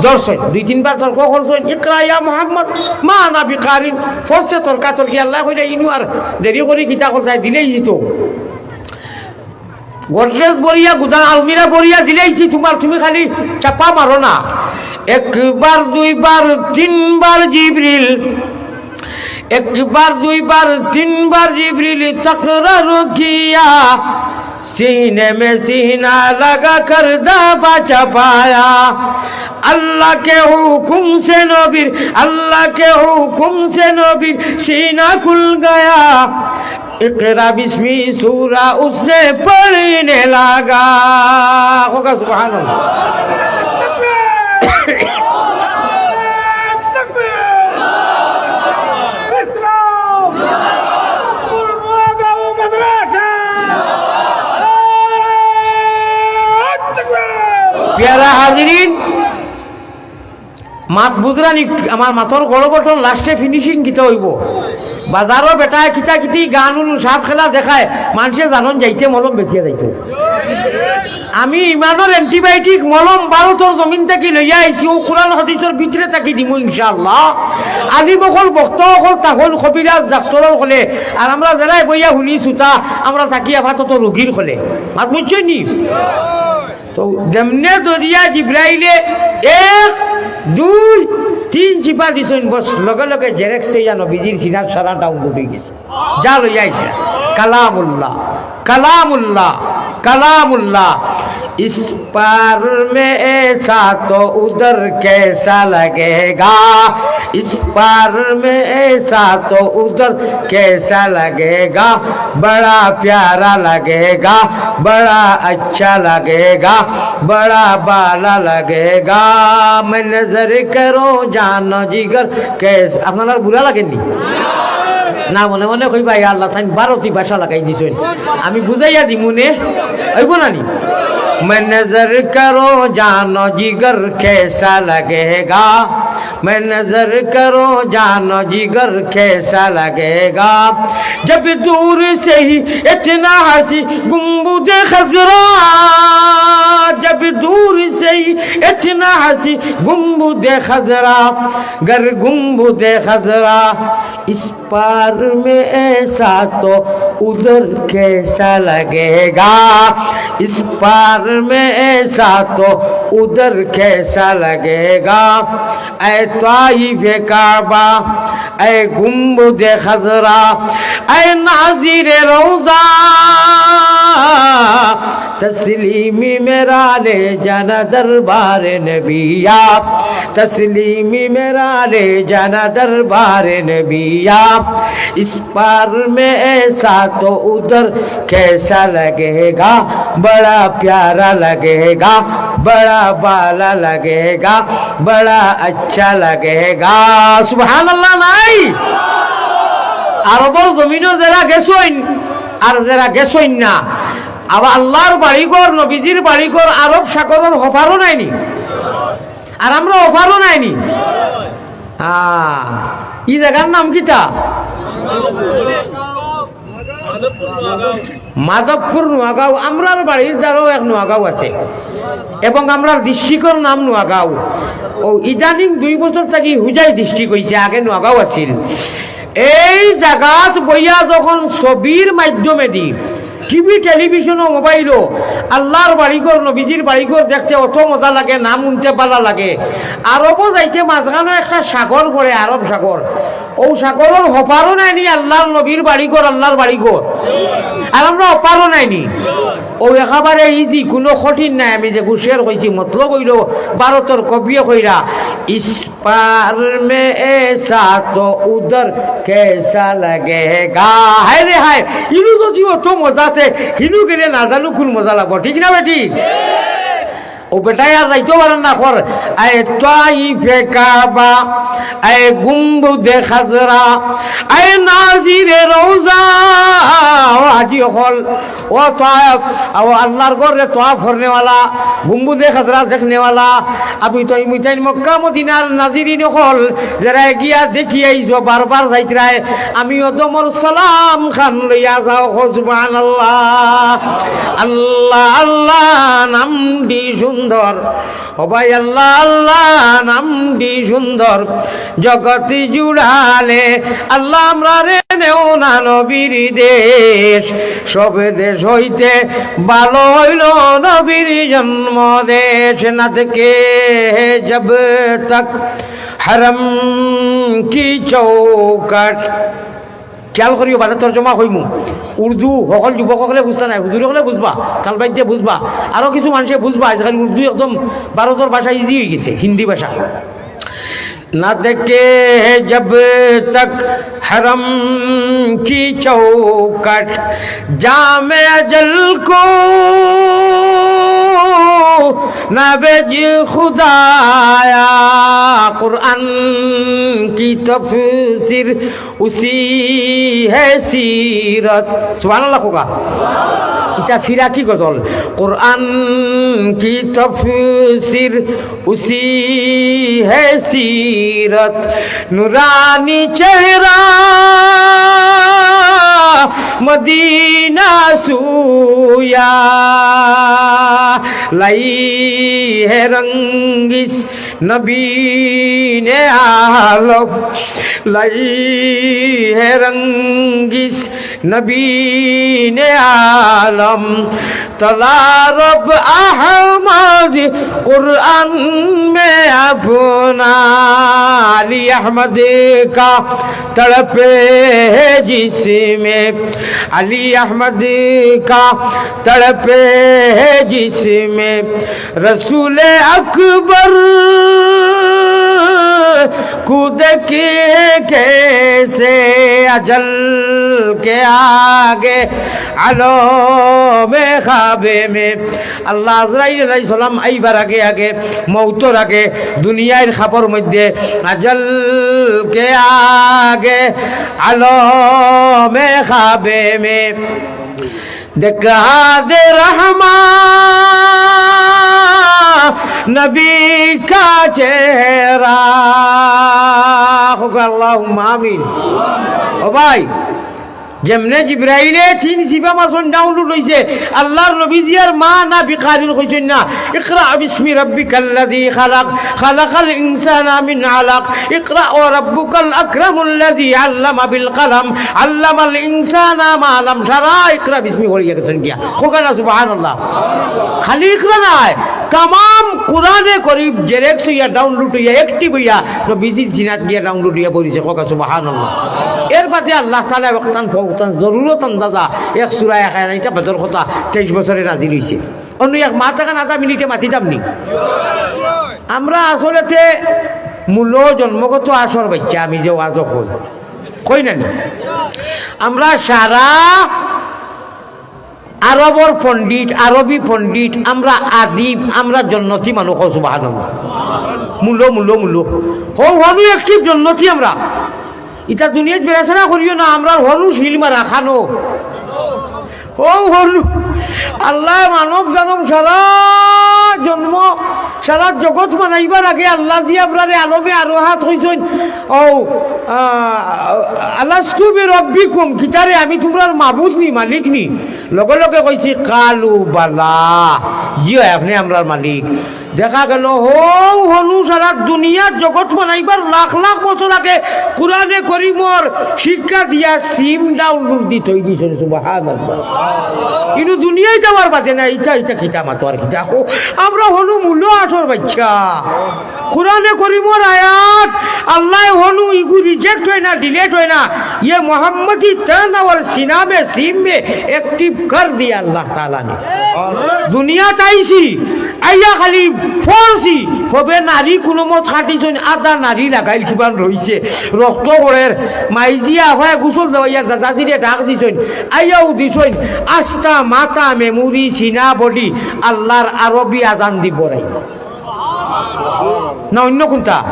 ধরছইন, দুই তিনবার তর্ক করছইন, "ইকরা ইয়া মুহাম্মদ, মা আনা বিকারিন।" ফরছে তর্কাতর্কি, আল্লায় কইলা, "ইনু আর দেরি করি কিতা করতায়, দিলেই দিত।" গোদরেজ ভরিয়া, গুদাম আলমিরা ভরিয়া দিলেই কি তুমার, তুমি খালি চাপা মারো না। একবার, দুইবার, তিনবার জিবরিল, একবার, দুইবার, তিনবার জিবরিল তকরার কিয়া, সিনে মে সিনা লাগা কর দাবা চাপায়া। আল্লাহ কে হুকুম সে নবীর, আল্লাহ কে হুকুম সে নবীর সিনা খুল গয়া। اقرأ باسم سورة اس نے پڑھنے لگا۔ ہوگا سبحان اللہ۔ প্যারা হাজিরিন, মাত বুঝরানি, আমার মাতর গড় গঠন, লাস্টে ফিনিশিং কিতা অইবো? বাজারো বেটায় কিতা কিতি গান উন সাপ খেলা দেখায়, মানষে জানইন যাইতে মলম বেচিয়া যাইতো। আমি ইমানর অ্যান্টিবায়োটিক মলম ভারতর জমিন থাকি লইয়া আইছি, অউ কোরআন হাদিসর ভিতরে থাকি দিমু ইনশাআল্লাহ। আলিম অকল, বক্তা অকল, তখন কবিরাজ ডাক্তর অকলে, আর আমরা যেরায় বইয়া হুনি সুতা, আমরা থাকি আপাতত রুগীর অকলে। মাত বুঝছইন নি? তো যেমনে দরিয়া জিব্রাইলে এক, দুই, তিন চিপা দিছইন, বস, লগে লগে জেরেক সইয়া নবীজির সিনাত সারা ডাউনলোড অইগেছে। যা লইয়া আইছে। কালামুল্লাহ, কালামুল্লাহ, কালামুল্লাহ। اس پار میں ایسا تو ادھر کیسا لگے گا، اس پار میں ایسا تو ادھر کیسا لگے گا، بڑا پیارا لگے گا، بڑا اچھا لگے گا، بڑا بالا لگے گا۔ میں نظر کروں جان جگر کیسا، আপনারার বুড়া লাগেনি? না, মনে মনে কইবা, "ইয়া আল্লাহ, তাইন ভারতি ভাষা লাগাই দিছইন।" আমি বুঝাইয়া দিমু নে, অইবো না নি? میں نظر کروں جان جگر کیسا لگے گا، میں نظر کروں جان جگر کیسا لگے گا۔ جب دور سے ہی اتنا ہنسی گنبد خضرا، جب دور سے ہی اتنا ہنسی گنبد خضرا، گر گنبد خضرا اس پار میں ایسا تو ادھر کیسا لگے گا، اس پار میں ایسا تو ادھر کیسا لگے گا۔ اے طائف کعبہ، اے گنبد خضرا، اے ناظر روضہ، تسلیم میرا لے جانا دربار نبیا، تسلیم میرا لے جانا دربار نبیا۔ اس پار میں ایسا تو ادھر کیسا لگے گا، بڑا پیارا لگے گا، بڑا بالا لگے گا، بڑا اچھا لگے گا۔ সুবহানাল্লাহ নাই? আরবর জমিনো যেরা গেছইন আর যেরা গেছইন না, আবার আল্লাহর বাড়িঘর, নবীজির বাড়িঘর আরব সাগরর হপারও নায়নি, আর আমরা ওপারও নায়নি। হ্যাঁ, ই জাগার নাম কিতা? মাধবপুর নোয়াগাঁও। আমরার বাড়ির দ্বারও এক নোয়াগাঁও আছে, এবং আমরার ডিস্ট্রিক্টর নাম নোয়াগাঁও। অউ ইদানিং দুই বছর থাকি হুজাই ডিস্ট্রিক্ট অইছে, আগে নোয়াগাঁও আছিল। এই জাগাত বইয়া যখন ছবির মাধ্যমেদি টিভি, টেলিভিশনও, মোবাইলও আল্লাহর বাড়িঘর, নবীজির বাড়িঘর দেখতে অত মজা লাগে, নাম হুনতে ভালা লাগে। আরবও যাইতে মাঝখানো একটা সাগর পড়ে, আরব সাগর। অউ সাগরর হপারও নায়নি আল্লাহর নবীর বাড়িঘর, আল্লাহর বাড়িঘর। আর আমরা ওপারও নায়নি। অউ একেবারে ইজি, কুনু কঠিন নায়। আমি যেগু শের কইছি, মতলব অইলো ভারতর কবিয়ে কইরা, اس پار میں ایسا تو ادھر کیسا لگے گا۔ হায় রে হায়, ইনু যুদি অত মজা তে, হিনু গেলে না জানু কুন মজা লাগবো, ঠিক না বেঠিক? ও বেটায় আর যাইতো পারের না, কর, "আয় তাইফে কাবা, আয় গুম্বুদে খাজরা, আয় নাজিরে রওজা, ও হাজি অকল, ও তাওয়াফ, ও আল্লার ঘররে তাওয়াফ করনেওয়ালা, গুম্বুদে খাজরা দেখনেওয়ালা, আমি তো এই মুইতাইন মক্কা মদিনার নাজিরিন অকল, যেরা গিয়া দেখি আইছো, বারবার যাইতরায়, আমি অদমর সালাম খান লইয়া যাও।" কও সুবহানাল্লাহ। আল্লাহ, আল্লাহ, নামটি সুন্দর। ও ভাই, আল্লাহ, আল্লাহ, নামটি সুন্দর। জগত জুড়ালে আল্লাহ, আমরারে নেও না নবীর দেশ। সব দেশ হইতে ভালো হইল নবীর জন্ম দেশ। না দেখে জব তক হরম কি চৌকট। খেয়াল করিও, বাদে তর্জমা কইমু। উর্দু হকল যুবক অকলে বুঝতা নায়, হুজুর অকলে বুঝবা, তালবাইতে বুঝবা, আরো কিছু মানষে বুঝবা। আজকাল উর্দু একদম ভারতর ভাষা ইজি হয়ে গেছে, হিন্দি ভাষা। না দেখে জব তক হরম কি চৌকট, জামে আজল কো না ভেজ খুদায়া। কোরআন কি তফসির উসি হে সিরত। সুবহানাল্লাহ কউক্কা। ইটা ফিরাকি গজল। কোরআন কি তফসির উসি হে সিরত, নুরানি চেহারা মদিনা সুয়া, লাই হে রঙ্গিশ নবীনে আলম, লাই হে রঙ্গিশ নবীনে আলম। তলা রব আহমদ কোরআন মে আপনা, আলী আহমদ কা তড়পে হে জিসমে, আলী আহমদ কা তড়পে হে জিসমে। رسول اکبر کو دیکھے کیسے اجل کے آگے علوم خواب میں۔ আল্লাহ আজরাইল আলাইহিস সালাম আইবার আগে আগে, মউতর আগে, দুনিয়ার খাবর মধ্যে, আজল কে আগে আলমে খাবে মে দেখা দে রহমান নবী কা চেহারা। কউক্কা আল্লাহুম্মা আমিন। ও ভাই, যেমনে জিব্রাইলে তিন জিবা মাসন ডাউনলোড অইছে, আল্লাহর নবী জিয়ার মা না বিকারিন কইছইন না, "ইকরা বিসমি রাব্বিকাল্লাযী খালাক, খালাকাল ইনসানা মিন আলাক, ইকরা ওয়া রাব্বুকাল আকরামুল্লাযী আল্লামা বিল কালাম, আল্লামাল ইনসানা মা লাম।" সারা ইকরা বিসমি পড়িয়া গেছইন গিয়া। কউক্কা না সুবহানাল্লাহ। খালি ইকরা নায়, তামাম কোরআনে করিম জেরক্স অইয়া, ডাউনলোড অইয়া, অ্যাক্টিভ অইয়া, নবীজির সিনাত গিয়া ডাউনলোড অইয়া পড়িছে। কউক্কা সুবহানাল্লাহ। এর বাদে আল্লাহ তাআলা ওয়াক্তান ফওতান জরুরত আন্দাজা এক সূরা এক আয়াত, ইটা বাদর কথা, তেইশ বছরে নাজিল অইছে। অন্য এক মাত এখান আধা মিনিটে মাতিতাম নি। আমরা আসলেতে মূল জন্মগত আরবর বাইচ্চা, আমি যে ওয়াজও কই, কই না নি? আমরা সারা আরবর পণ্ডিত, আরবি পণ্ডিত, আমরা আদিব, আমরা জন্নতি মানুষ, কও সুবহানাল্লাহ। মূল, মূল, মূল। হউ হনু একটি জন্নতি আমরা। ইতা দুনিয়াত বেড়াছেড়া করিও না, আমরা হনু শিল মারা খানো। হউ হনু। আল্লায় মানব জনম সারা জন্ম, সারা জগত বানাইবার আগে আল্লায় দিয়া আমরারে আলমে আরোহাত কইছইন, ও, আ, আলাস্তু বিরাব্বিকুম, কিতারে আমি তুমরার মাবুদ নি, মালিক নি? লগে লগে কইছি, "কালু বালা, জি অয়, আপনে আমরার মালিক।" দেখা গেল, হউ হনু সারা দুনিয়ার জগত বানাইবার লাখ লাখ বছর আগে কোরআনে করিমর শিক্ষা দিয়া সিম ডাউনলোড দি থই দিছইন, সুবহানাল্লাহ। কিন্তু দুনিয়ায় যাওয়ার বাদে না, ইটা, ইটা কিতা মাতো আর কিতা? ও, আমরা হনু মূল আরবর বাইচ্চা। কোরআনে করিমর আয়াত, আল্লায় হনু ইগু রিজেক্ট অয় না, ডিলিট অয় না। ইয়ে মোহাম্মদী তন অর সিনা মে সিম মে অ্যাক্টিভ কর দিয়া আল্লাহ তাআলা নে। দুনিয়াত আইছি, আইয়া খালি ফরছি, হবে নাড়ি কুনুমত কাটিছইন, আধা নাড়ি লাগাইল কিমান রইছে, রক্ত পড়ের, মাইজিয়া অয় গোসল দেওয়াইয়া দাদাজিরে ডাক দিছইন, আইয়াও দিছইন, আস্তা মাথা, memory, সিনা, body, আল্লার আরবি আজান দি পড়াই। না অইন্য কুনটা?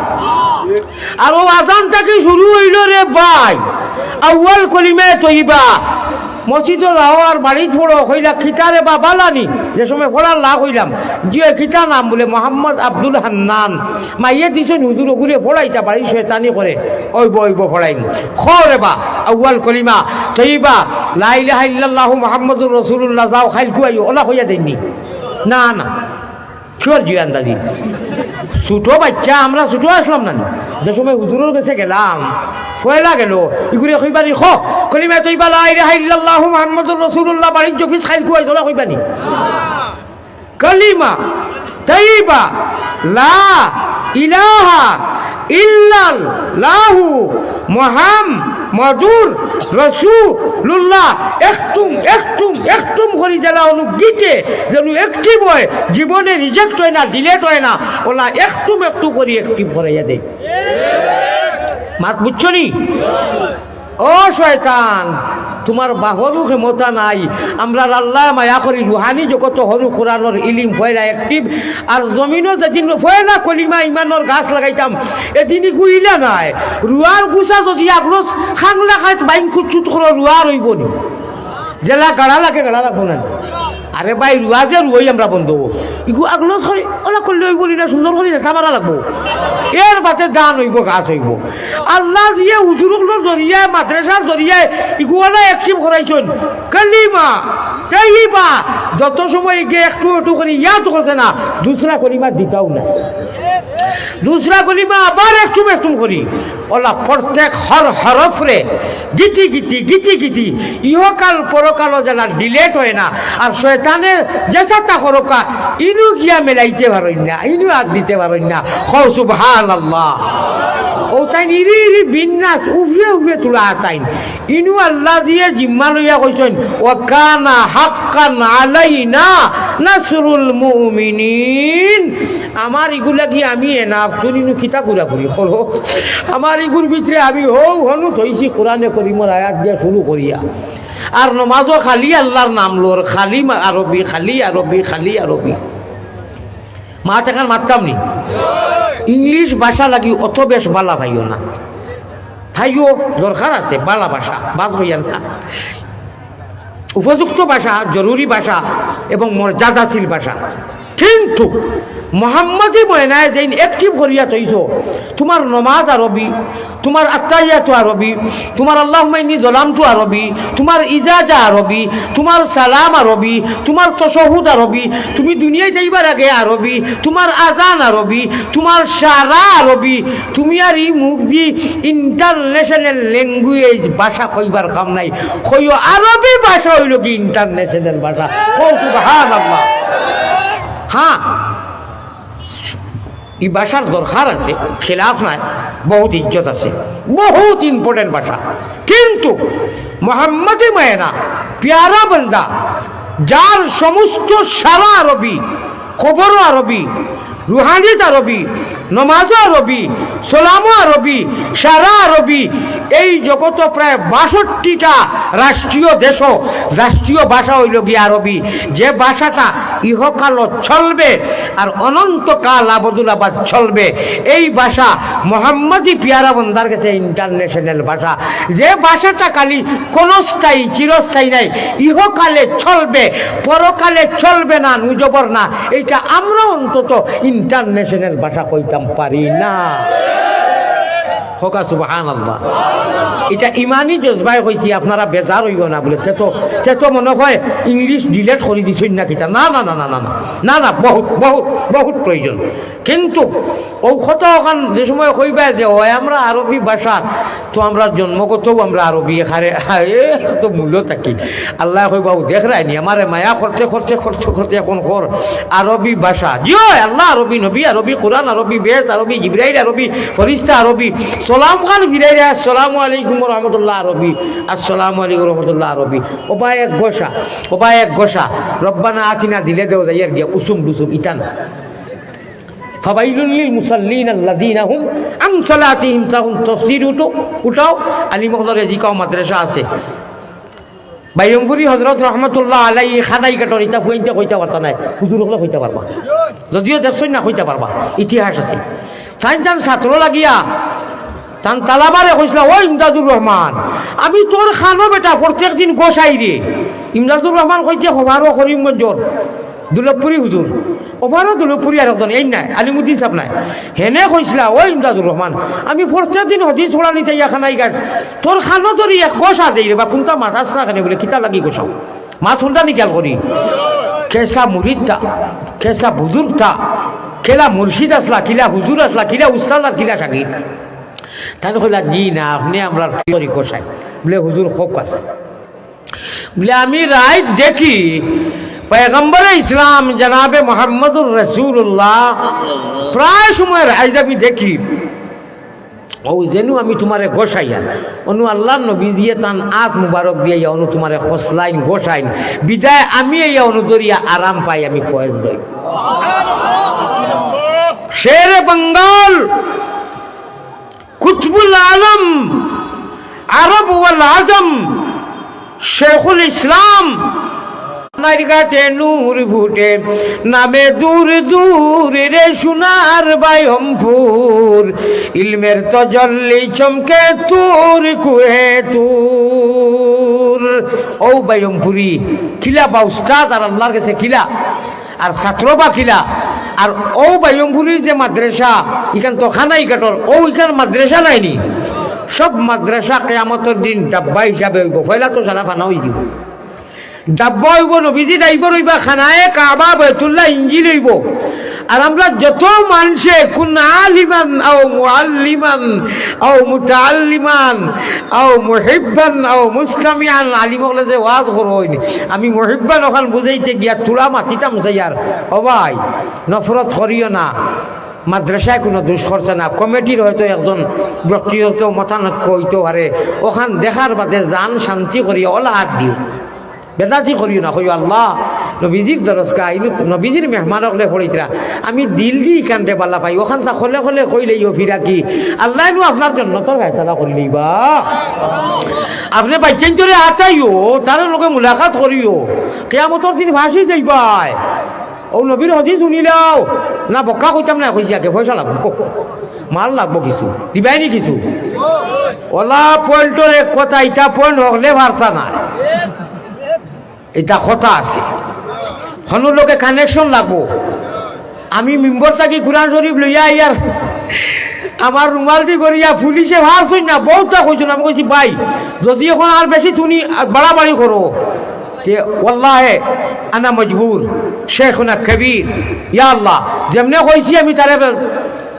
আর অউ আজান থাকি শুরু অইলো রে ভাই, আউয়াল কলিমায়ে তৈয়বা। মসজিদো যাও আর বাড়িত পড়ো, কইলা, "কিতা রে বা, বালা নি?" যে সময় পড়ার লা কইলাম, "জি অয়, কিতা নাম?" বুলে, "মোহাম্মদ আব্দুল হান্নান।" মাইয়ে দিছইন, "হুজুর, অগুরে পড়াইতা, বাড়িত শয়তানি করে।" "অইবো, অইবো, পড়াইমু।" কও রে বা, আউয়াল কলিমা তৈয়বা, লা ইলাহা ইল্লাল্লাহু মুহাম্মাদুর রাসূলুল্লাহ, যাও, কাইলকু আইও, অলা কইয়া দেইন নি? না, না। কিওর জি আন্দাজি? ছোট বাইচ্চা, আমরা ছোট আছলাম না নি? যে সময় হুজুরর গেছে গেলাম, পয়লা গেল, ইগুরে কইবা নি, "খ, কলিমা তৈবা লা ইলাহা ইল্লাল্লাহু মুহাম্মাদুর রাসূলুল্লাহ, বাড়িত জফিস খাইল কুয়াই তোরা কইবা নি?" কলিমা তৈবা লা ইলাহা ইল্লাল্লাহু মুহাম্মাদুর রাসূলুল্লাহ। একটুম, একটুম, একটুম করি যেলা অনু গীতে যেন active অয়, জীবনে reject অয় না, delete অয় না, অলা একটুম একটু করি active করাইয়া দেই। মাত বুঝছো নি? ও শয়তান, তুমার বাহরও ক্ষমতা নাই। আমরার আল্লায় মায়া করি রুহানি জগতো হরু কোরআনর ইলিম পয়লা active, আর জমিনো যেদিন পয়লা কলিমা ইমানর গাছ লাগাইতাম, এদিন ইগু ইলা নায়। রুয়ার গুছা যদি আগলো খাংলা খাইত বাইন কুচুত করো, রুয়া রইবো নি? যেলা গাড়া লাগে, গাড়া লাগবো না? আরে ভাই, রুয়া যে রুয়াই আমরা বন্ধ। ইগু আগলো করি, অলা করলে অইবো নি না, সুন্দর করি যেতা মারা লাগবো। এর বাদে ধান অইবো, গাছ অইবো। আল্লায় দিয়া হুজুর অকলর জরিয়ায়, মাদ্রাসার জরিয়ায় ইগু অলা active করাইছইন। কলিমা তৈবা, যত সময় গিয়ে একটু একটু করি ইয়াদ করছে না, দুসরা কলিমা দিতাও না। দুসরা কলিমা আবার একটুম একটুম করি। অলা প্রত্যেক হর হরফরে গীতি গীতি, গীতি গীতি, ইহকাল পরকালও যেলা delete অয় না। আর শয়তানে যেতা করউক্কা, ইনু গিয়া মেলাইতে পারইন না, ইনু আত দিতে পারইন না। কও সুবহানাল্লাহ। অউ তাইন ইরি ইরি বিন্যাস, উফরে উফরে তুলা আতাইন। ইনু আল্লায় দিয়া জিম্মা লইয়া কইছইন, "ওয়া কানা হাক্কান আলাইনা নাসরুল মুমিনিন।" আমার ইগুর লাগি আমি enough, তুমি ইনু কিতা ঘুরাঘুরি করো? আমার ইগুর ভিতরে আমি হউ হনু থইছি কোরআনে করিমর আয়াত দিয়া শুরু করিয়া। আর নমাজও খালি আল্লার নাম লর, খালি মা-, আরবি, খালি আরবি, খালি আরবি। মাত এখান মাততাম নি? English ভাষা লাগি অত বেশ বালা পাইও না। তাইও দরকার আছে, বালা ভাষা, বাদ হইয়া না। উপযুক্ত ভাষা, জরুরি ভাষা এবং মর্যাদাশীল ভাষা। কিন্তু মোহাম্মদী ময়নায় যেইন active করিয়া থইছো, তুমার নমাজ আরবি, তুমার আত্তাহিয়াতু আরবি, তুমার আল্লাহুম্মা ইন্নী যালামতু আরবি, তুমার ইজাজা আরবি, তুমার সালাম আরবি, তুমার তশাহুদ আরবি, তুমি দুনিয়াত যাইবার আগে আরবি, তুমার আজান আরবি, তুমার সারা আরবি, তুমি আর ই মুখ দি international language ভাষা কইবার কাম নাই। কইও আরবি ভাষা অইলো গি international ভাষা। কও সুবহানাল্লাহ। হ্যাঁ, ই ভাষার দরকার আছে, খিলাফ নাই, বহুত ইজ্জত আছে, বহুত important ভাষা। কিন্তু মোহাম্মদী ময়না, পিয়ারা বন্দা, যার সমস্ত সারা আরবি, কবরও আরবি, রুহানিত আরবি, নমাজও আরবি, সালামও আরবি, সারা আরবি, এই জগতো প্রায় বাষট্টিটা রাষ্ট্রীয় দেশও রাষ্ট্রীয় ভাষা অইলো গি আরবি। যে ভাষাটা ইহকালও চলবে আর অনন্তকাল আবদুল আবাদ চলবে, এই ভাষা মোহাম্মদী পিয়ারা বন্দার গেছে international ভাষা। যে ভাষাটা খালি ক্ষণস্থায়ী, চিরস্থায়ী নাই, ইহকালে চলবে, পরকালে চলবে না, নুজবর না, এইটা আমরা অন্তত international ভাষা কইতাম পারি না। কউক্কা সুবহানাল্লাহ। ইটা ইমানি জজবায় কইছি, আপনারা বেজার অইও না বুলে। তে তো, তে তো মনো কয় English delete করি দিছইন না কিতা? না, না, না, না, না, না, না, না, বহুত, বহুত, বহুত প্রয়োজন। কিন্তু অউ কথা অখান যে সময় কইবা যে, "অয় আমরা আরবি ভাষা, তো আমরা জন্মগতও আমরা আরবি, এখানে, এ তো মূল থাকি।" আল্লায় কইবা, "অউ দেখরায় নি, আমারে মায়া করতে, করতে, করতে, করতে এখন কর আরবি ভাষা।" জি অয়, আল্লাহ আরবি, নবী আরবি, কোরআন আরবি, বেহেশত আরবি, জিব্রাইল আরবি, ফিরিস্তা আরবি, সালাম খান ফিরাইরে, "আসসালামু আলাইকুম ওয়া রাহমাতুল্লাহ" আরবি, "আসসালামু আলাইকুম ওয়া রাহমাতুল্লাহ" আরবি। ওবা এক ঘষা, ওবা এক ঘষা, "রব্বানা আতিনা" দিলে দেও যাইয়ার গিয়া উসুম ডুসুম ইতা না। "ফাওয়াইলুল লিল মুসাল্লিন আল্লাযীনা হুম আন সালাতিহিম সাহুন।" তফসির উঠো, উঠাও, আলিম অকলরে জিকাও, মাদ্রাসা আছে। বাইয়মপুরি হজরত রহমতুল্লাহ আলাইহি খানাই কাটর ইতা ফুয়াইন্তে কইতা পারতা নায়, হুজুর অকলে কইতা পারবা। যদিও দেখছইন না, কইতা পারবা, ইতিহাস আছে। তাইন তান ছাত্র লাগিয়া তান তালাবারে কইছলা, "ও ইমদাদুর রহমান, আমি তোর খানো বেটা প্রত্যেক দিন গোসাই রে।" ইমদাদুর রহমান কইতে হবারও করিমগঞ্জর দুলভপুরি হুজুর, ওবারও দুলভপুরি আর একজন, এই নাই, আলিমুদ্দিন সাব নাই। হেনে কইছলা, "ও ইমদাদুর রহমান, আমি প্রত্যেক দিন হদিস পড়ানি চাইয়া খানাই কাট, তোর খানো ধরি এক গোসা দেই রে বা, কোনটা মাথাস না কেনে?" বলে, "কিতা লাগি গোসাও?" মাত হুনতা নি খেয়াল করি। কেসা মুরিদ তা, কেসা বুজুর্গ তা, কেলা মুর্শিদ আসলা, কিলা হুজুর আসলা, কিলা উস্তাদ আর কিলা শাগির। তাইন কইলা, "জি না, আপনে আমরার তরিকো সাহেব।" বলে, "হুজুর, খোক আছে।" বলে, "আমি রাইত দেখি পয়গম্বরে ইসলাম জনাবে মোহাম্মদুর রাসূলুল্লাহ প্রায় সময় রাইত আমি দেখি, ও যেনু আমি তুমারে গোসাইয়া, অনু আল্লাহর নবীজিয়ে তান আত মুবারক দিয়া ইয়া অনু তুমারে খসলাইন, গোসাইন, বিদায় আমি ইয়া অনু ধরিয়া আরাম পাই, আমি ফয়েজ লই।" শেরে বঙ্গাল, কুতবুল আলম, আরব ওয়াল আজম, শেখুল ইসলাম। সোনার ঘাটে নূর ফুটে, নামে দূর দূর রে সোনার বায়মপুর, ইলমের তজল্লি চমকে তুর কুহে তুর। ও বায়মপুরি, কিলা বা উস্তাদ আর আল্লাহর গেছে কিলা। আর ছাত্র বা কিলা, আর ও বায়মপুরির যে মাদ্রাসা, ইখান তো খানাই কাটর, ও ইখান মাদ্রাসা নায়নি? সব মাদ্রাসা কিয়ামতর দিন ডাব্বা হিসাবে অইবো, পয়লা তো সারা ফানা অইযিবো। ডাব্বা অইবো, নবীজি ড্রাইভার অইবা, খানায়ে কাবা, বাইতুল্লাহ, ইঞ্জিল অইবো। আর আমরা যত মানষে কুন আলিমান আও মুআল্লিমান আও মুতাআল্লিমান আও মুহিব্বান আও মুস্তামিআন, আলিম অকলে যে ওয়াজ করইন, আমি মুহিব্বান অখান বুঝাইতে গিয়া থুড়া মাতিতাম চাইয়ার, ও ভাই, নফরত করিও না। মাদ্রাসায় কুনু দুষ করছে না, কমিটির হয়তো একজন ব্যক্তিগত মতানৈক্য অইতো পারে, অখান দেখার বাদে জান শান্তি করিয়া অলা আত দিও, বেজাতি করিও না, কইও, "আল্লাহ, নবীজির দরজগা, ইনু নবীজির মেহমান অকলে পড়িতরা, আমি দিল দি ইখানরে বালা পাই, অখানতা খলে খলে কইলেইও ফিরাকি, আল্লায় নু আপনার জন্নতর ফয়সালা করিলাইবা।" আপনে বাইচ্চাইন্তরে আতাইও, তারার লগে মুলাকাত করিও, কিয়ামতর দিন ফাঁসি যাইবায়। ও নবীর হাদিস হুনিলাও না, বক্কা কইতাম না, কইছি আগে পয়সা লাগবো, মাল লাগবো কিছু, দিবায়নি কিছু। অলা পয়েন্টর এক কথা, ইটা পয়েন্ট হকলে পারতা না, ইটা কথা আছে, হনুর লগে কানেকশন লাগবো। আমি মিম্বর থাকি কুরআন শরীফ লইয়া আইয়ার আমার রুমাল দি করিয়া পুলিশে ফারছইন না, বউততা কইছইন। আমি কইছি, "ভাই, যদি অখন আর বেশি তুমি বাড়াবাড়ি করো, তে ওয়াল্লাহে আনা মজবুর, শেখুনা কবির, ইয়া আল্লাহ।" যেমনে কইছি আমি তারে বে-,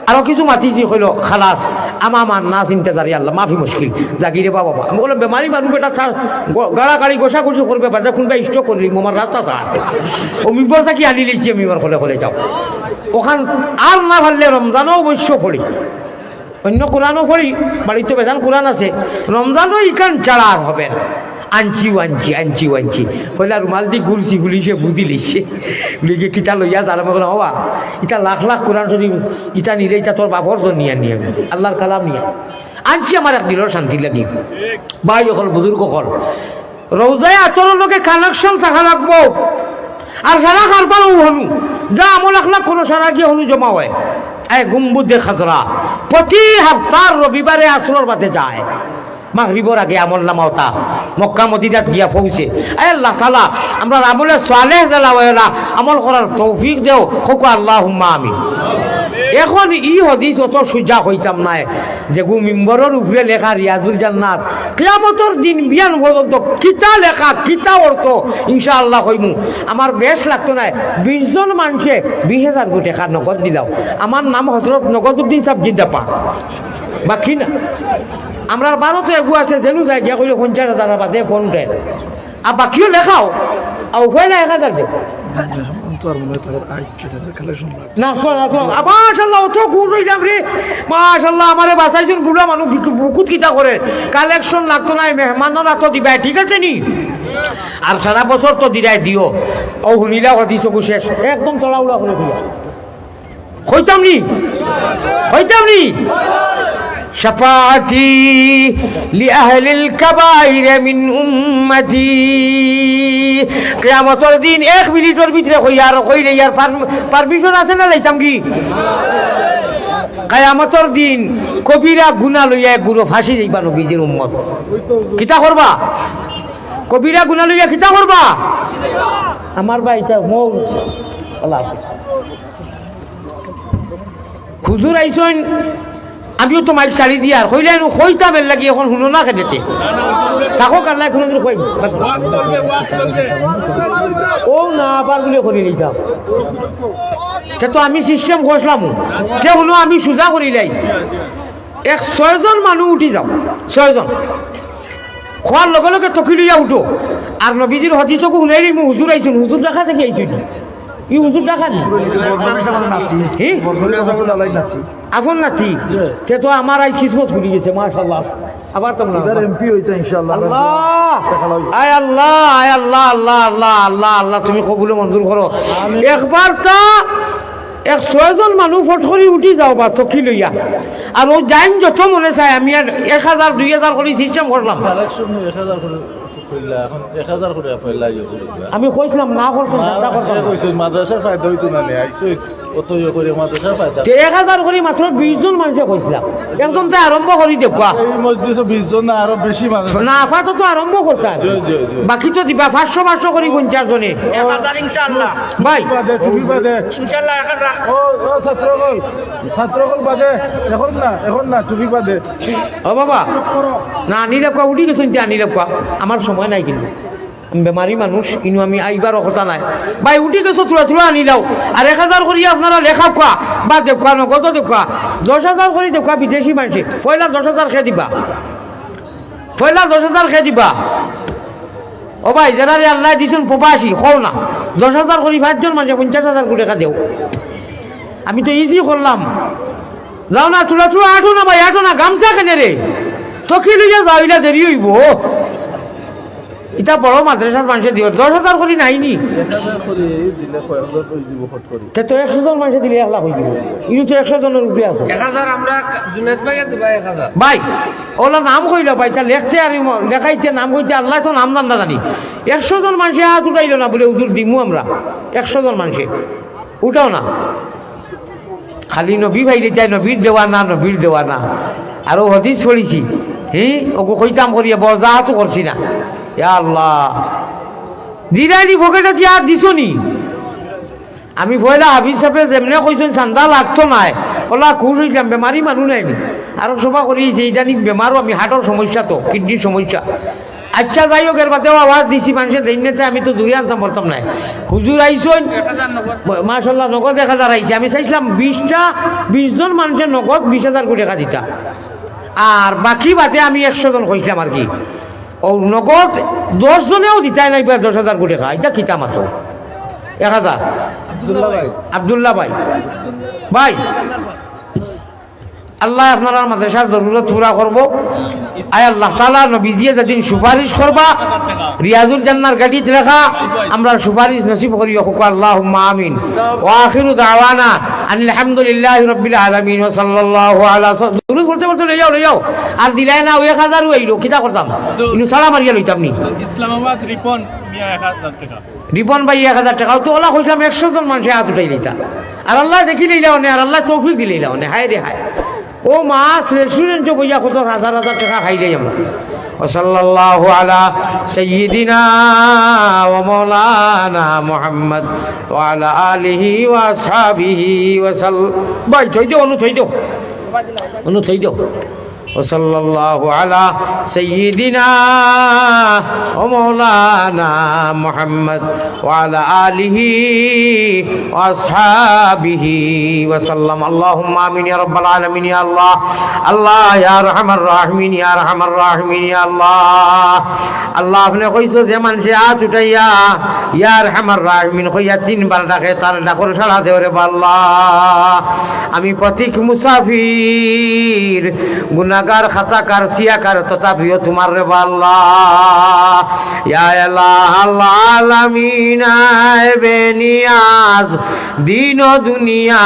আরো কিছু মাতিছি, কইলো, "খালাস, আমা আমার নাস ইন্তেজারি আল্লাহ, মাফি মুশকিল, জাগিরে বাবা।" আমি কইলাম, "বেমারি মানুষ বেটা, তার গ-, গাড়াগাড়ি গোসাগুসি করবে, বাদে কুনবা স্ট্রোক করিলিমু, আমার রাস্তা ছাড়।" ও মিম্বর থাকি আনি লইছি আমি, আমার কলে কলে যাও। অখান আর না পারলে রমজানও অবশ্য পড়ি, অন্য কুরআনও পড়ি, বাড়িত তো বেজান কুরআন আছে, রমজানও ইখান ছাড়া আর হবে না। আনছি, ও আনছি, আনছি, ও আনছি। পয়লা রুমাল দি ঘুরছি, পুলিশে বুঝি লইছে। বুলে, "কিতা লইয়া যার?" আমি কইলাম, "বাবা, ইটা লাখ লাখ কুরআন শরীফ, ইটা নিলে ইটা তোর বাপর তো নিয়া নিয়া, আল্লাহর কালাম নিয়া।" আনছি আমার এক দিলর শান্তি লাগি। ভাই অকল, বুজুর্গ অকল, রওজায়ে আতহারর লগে কানেকশন থাকা লাগবো। আর সারা কারবার ও হনু, যা আমল আখলাক করো, সারা গিয়া হনু জমা অয়। এ গুম্বুদে খাজরা প্রতি হাপ্তার রবিবারে আসরর বাদে যায়, মাগরিবর আগে আমল নামা অতা মক্কা মদিনাত গিয়া পৌঁছে। এ আল্লাহ তাআলা, আমরার আমলে সালেহ জ্বালা অয় না, আমল করার তৌফিক দেও, কউক্কা আল্লাহুম্মা আমিন। এখন ই হাদিস অত সুজা কইতাম নায়, যেগু মিম্বরর উপরে লেখা রিয়াজুল জান্নাত, কিয়ামতর দিন বিয়ান পর্যন্ত কিতা লেখা, কিতা অর্থ, ইনশাআল্লাহ কইমু। আমার বেশ লাগতো নায়, বিশ জন মানষে বিশ হাজার গু টেকা নগদ দিলাও। আমার নাম হজরত নগদউদ্দিন সাব জিন্দাবাদ। বাকি না, আমরার ভারতো এগু আছে, যেনু যায় গিয়া কইলে পঞ্চাশ হাজার বাদে ফোন দেয়। আর বাকিও লেখাও, আর উপায় না এক হাজার দেও। তার মনে হয় তার আইজ চ্যানেলের কালেকশন লাগবে। না, শোন, না, শোন। আ, মাশাআল্লাহ, অত খুশ অইলাম রে। মাশাআল্লাহ, আমারে বাঁচাইছইন, বুড়া মানুষ বিকু-, বুকুত কিতা করে। কালেকশন লাগতো নায়, মেহমানরা তো দিবায়, ঠিক আছে নি? আর সারা বছর তো দিরায় দিও। ও হুনিলা হাদিস অগু শেষ, একদম তড়াউড়া করে দিয়া। কইতাম নি? কইতাম নি? শাফাআতি লিআহলিল কাবাইর মিন উম্মতি। কিয়ামতর দিন এক মিনিটর ভিতরে কইয়ার, কইলে ইয়ার পার-, পারমিশন আছে না যাইতাম কি? কিয়ামতর দিন কবিরা গুনা লইয়া এক গুরু ফাঁসি যাইবা নবীজির উম্মত। কিতা করবা? কবিরা গুনা লইয়া কিতা করবা? আমার ভাই, ইটা মৌ-, আল্লাহ হাফেজ। হুজুর আইছইন, আমিও তো মাইক ছাড়ি দিয়ার, কইলাইন কইতাম এর লাগি, এখন হুনো না কেনেতে। থাকো কাল্লাই কোনোদিন কই। ও না, আবার গুলি করি নিতাম। তে তো আমি সিস্টেম করছিলাম। তে হুনো আমি সুজা করিলাই। এক ছয়জন মানুষ উঠি যাও, ছয়জন। খোয়ার লগে লগে তকি লইয়া উঠো। আর নবীজির হাদিস অগু হুনাইলে মু হুজুর আইছইন, হুজুর দেখা দেখি আইছইন। ই হুজুর দেখা নি? বদরুল সাহেব নাতি। হি? বদরুল রহমতুল্লাহ আলাই নাতি। আপন নাতি? জি। তে তো আমার আইজ কিসমত খুলি গেছে, মাশাআল্লাহ। আবার তো মনে হয়। এবার এমপি হইছে ইনশাআল্লাহ। আল্লাহ। দেখা লাগবে। আয় আল্লাহ, আয় আল্লাহ, আল্লাহ, আল্লাহ, আল্লাহ, আল্লাহ, তুমি কবুলে মঞ্জুর করো। আমিন। একবার তা এক ছয়জন মানুষ ফট করি উঠি যাও বা তকি লইয়া। আর ও যাইন যত মনে চায়, আমি আর এক হাজার, দুই হাজার করি সিস্টেম করলাম। কালেকশন এক হাজার করে কইলা, এখন এক হাজার করে পয়লা ইয়ে করে দিলা। আমি কইছিলাম না করতাম, না, চেষ্টা করতাম। এ কইছে মাদ্রাসার ফায়দা হইতো না নে, আইসো অত ইয়ে করে মাদ্রাসার ফায়দা। তে এক হাজার করি মাত্র বিশ জন মানুষে কইছিলাম। একজন তো আরম্ভ করি দেখবা। এই মসজিদে বিশ জন না, আরো বেশি মানুষ। না, আপাতত আরম্ভ করতাম। জি, জি, জি। বাকি তো দিবা পাঁচশো, পাঁচশো করি পঞ্চাশ জনে। এক হাজার ইনশাআল্লাহ। ভাই। বাদে, টুপি বাদে। ইনশাআল্লাহ এক হাজার। ও, ও ছাত্রগণ, ছাত্রগণ বাদে, এখন না, এখন না, টুপি বাদে। ও বাবা, না, আনি লেবকা, উঠি গেছইন তে আনি লেবকা। আমার সময় নাই কিন্তু। আমি বেমারি মানুষ, ইনো আমি আইবারও কথা নাই। ভাই, উঠি গেছো, থুড়া থুড়া আনি লাও। আর এক হাজার করি আপনারা লেখাউক্কা, বা দেউক্কা, নগদও দেউক্কা। দশ হাজার করি দেউক্কা, বিদেশি মানষে। পয়লা দশ হাজার কে দিবা। পয়লা দশ হাজার কে দিবা। ও ভাই, যেরারে আল্লায় দিছইন প্রবাসী, কও না। দশ হাজার করি পাঁচজন মানষে পঞ্চাশ হাজার করি টেকা দেও। আমি তো ইজি করলাম। যাও না, থুড়া থুড়া আটো না ভাই, আটো না, গামছা কেনে রে? তকি লইয়া যাও, ইলা দেরি অইবো। ইতা বড় মাদ্রাসার মানষে দিও, দশ হাজার করি নাই নি। এক হাজার করি দিলে কয় হাজার করি দিব ফট করি। তে তো একশো জন মানষে দিলে এক লাখ অই দিব। ইনো তো একশো জনর উপরে আছে। এক হাজার আমরা কা-, জুনেদ ভাইয়ে দিবা এক হাজার। ভাই, ওলা নাম কইলা ভাই, তা লেখতে আর ইমো-, লেখাইতে নাম কইতে আল্লায় তো নাম জানতা জানি। একশো জন মানষে আত উঠাইলো না বুলে, "হুজুর দিমু আমরা।" একশো জন মানষে। উঠাও না। খালি নবী ভাইরে চাই, নবীর দেওয়ানা, নবীর দেওয়ানা। আর ও হাদিস পড়ছি, হি, ওগু কইতাম করিয়া বরজাহাতও করছি না। ইয়া আল্লাহ। দিরাইনি পকেটে দিয়া দিছো নি? আমি পয়লা হাফিজ সাবে যেমনে কইছইন চান্দা লাগতো নায়, ওলা খুশ অইলাম, বেমারি মানুষ নায়নি। আরো সভা করি যে ইদানিং বেমারও আমি হার্টর সমস্যা তো, কিডনির সমস্যা। আচ্ছা, যাই হোক, এর বাদেও আওয়াজ দিছি, মানষে দেইন না তে আমি তো দূরে আনতাম পারতাম নায়। হুজুর আইছইন, মাশাআল্লাহ, নগদ এক হাজার আইছে। আমি চাইছিলাম বিশটা, বিশ জন মানষে নগদ বিশ হাজার করি টেকা দিতা, আর বাকি বাদে আমি একশো জন কইছিলাম আর কি। ও নগদ দশ জনেও দিতায় না, এবার দশ হাজার করি টেকা, ইটা কিতা মাতো? এক হাজার। আব্দুল্লাহ ভাই। আব্দুল্লাহ ভাই, ভাই, আল্লায় আপনারার মাদ্রাসার জরুরত পুরা করবো। আয় আল্লাহ তাআলা, নবীজিয়ে যেদিন সুপারিশ করবা, রিয়াজুল জান্নার গাড়িত লেখা, আমরার সুপারিশ নসিব করিও, কউক্কা আল্লাহুম্মা আমিন। ওয়া আখিরু দাওয়ানা আনিল হামদুলিল্লাহি রাব্বিল আলামিন। ওয়া সাল্লাল্লাহু আলা স-, দুরুদ পড়তে পড়তে লই যাও, লই যাও। আর দিলায় না, ওই এক হাজারও আইলো, কিতা করতাম? ইনো সালা মারিয়া লইতাম নি। ইসলামাবাদ রিপন মিয়া এক হাজার টেকা। রিপন ভাই এক হাজার টেকা, তো ওলা কইছিলাম একশো জন মানষে আত উঠাই দিতা। আর আল্লায় দেখি লইলা অনে, আর আল্লায় তৌফিক দিলাইলা অনে। হায় রে হায়। ও মাছ রেস্টুরেন্টে বইয়া কত হাজার হাজার টেকা খাইলাই আমরা। ওয়া সাল্লাল্লাহু আলা সাইয়্যিদিনা ওয়া মাওলানা মুহাম্মদ ওয়া আলা আলিহি ওয়া আসহাবিহি ওয়া সাল্লাম। ভাই, থই দেও, অনু থই দেও। অনু থই দেও। وصلى الله على سيدنا ومولانا محمد وعلى آله وأصحابه وسلم. اللهم آمين يا رب العالمين. يا الله، الله يا أرحم الراحمين، يا أرحم الراحمين، يا الله। আল্লাহ, আপনে কইছো, যে মানষে আত উঠাইয়া ইয়া আরহামার রাহিমিন কইয়া তিনবার ডাকে, তার ডাকর সাড়া দেও রে বা আল্লাহ। আমি পথিক মুসাফির, গুনাগার, খাতাকার, সিয়াকার, তথাপিও তুমার রে বা আল্লাহ। ইয়া ইলাহাল আলামিন, আয় বেনিয়াজ, দিন ও দুনিয়া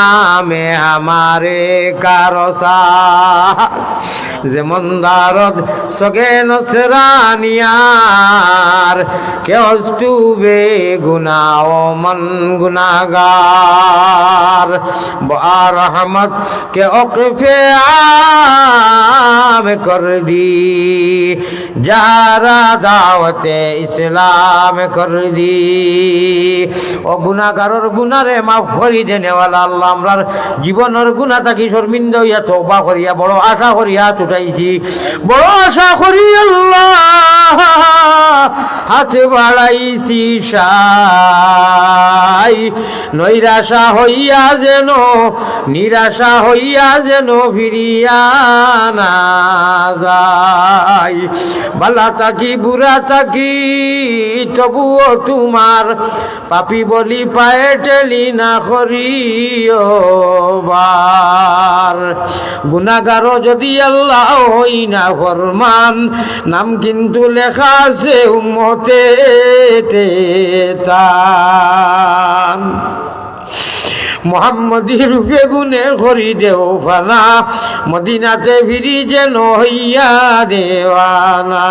মে হামারে কারসা। যেমন দারদ সগে নসরানিয়ার, কে অস্তু বেগুনা ও মন গুনাগার। বা রহমত কে ওকফে আম কর দি, যারা দাওতে ইসলাম কর দি। ও গুনাগারর গুনারে মাফ করি দেনেওয়ালা আল্লাহ, আমরার জীবনর গুনা থাকি শর্মিন্দা অইয়া তওবা করিয়া বড় আশা করিয়া আত উঠাইছি। বড় আশা করি আল্লাহ আত বাড়াইছি সাই, নৈরাশা হইয়া যেন, নিরাশা হইয়া যেন ফিরিয়া না যাই। বালা থাকি বুরা থাকি তবুও তুমার, পাপী বলি পায়ে ঠেলি না করিও বার। গুনাগারও যদি আল্লাহ হই না ফরমান, নাম কিন্তু লেখা আছে উম্মতে তে তান। মোহাম্মদী রূপে গুনে করি দেও ফানা, মদিনাতে ফিরি যেন হইয়া দেওয়ানা।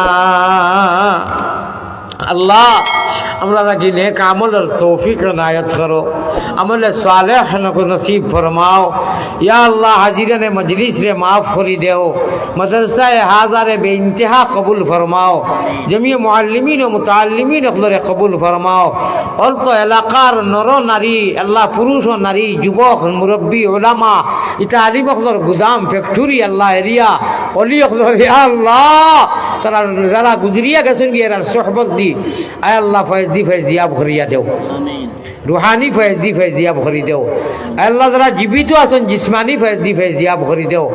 আল্লাহ, আমরা লাগি নেক আমলর তৌফিক এনায়েত করো, আমলে সালেহ নক-, নসিব ফরমাও। ইয়া আল্লাহ, হাজিরানে মজলিসরে মাফ করি দেও, মাদ্রাসায়ে হাজারে বেইন্তেহা কবুল ফরমাও, জমিয়ে মুআল্লিমিন ও মুতাআল্লিমিন অকলরে কবুল ফরমাও। অর্থ এলাকার নর নারী, আল্লাহ, পুরুষ ও নারী, যুবক, মুরব্বী, উলামা, ইতা আলিম অকলর গুদাম, factory, আল্লাহ, area, অলি অকলর, ইয়া আল্লাহ, তারা যারা গুজরিয়া গেছইন গিয়া এরার সোহবত দি, আয় আল্লাহ, ফয়েজ দি ফয়েজিয়াব করিয়া দেও। রুহানি ফয়েজ দি ফয়েজিয়াব করি দেও। আয় আল্লাহ, যারা জীবিত আছইন, জিসমানি ফয়েজ দি ফয়েজিয়াব করি দেও।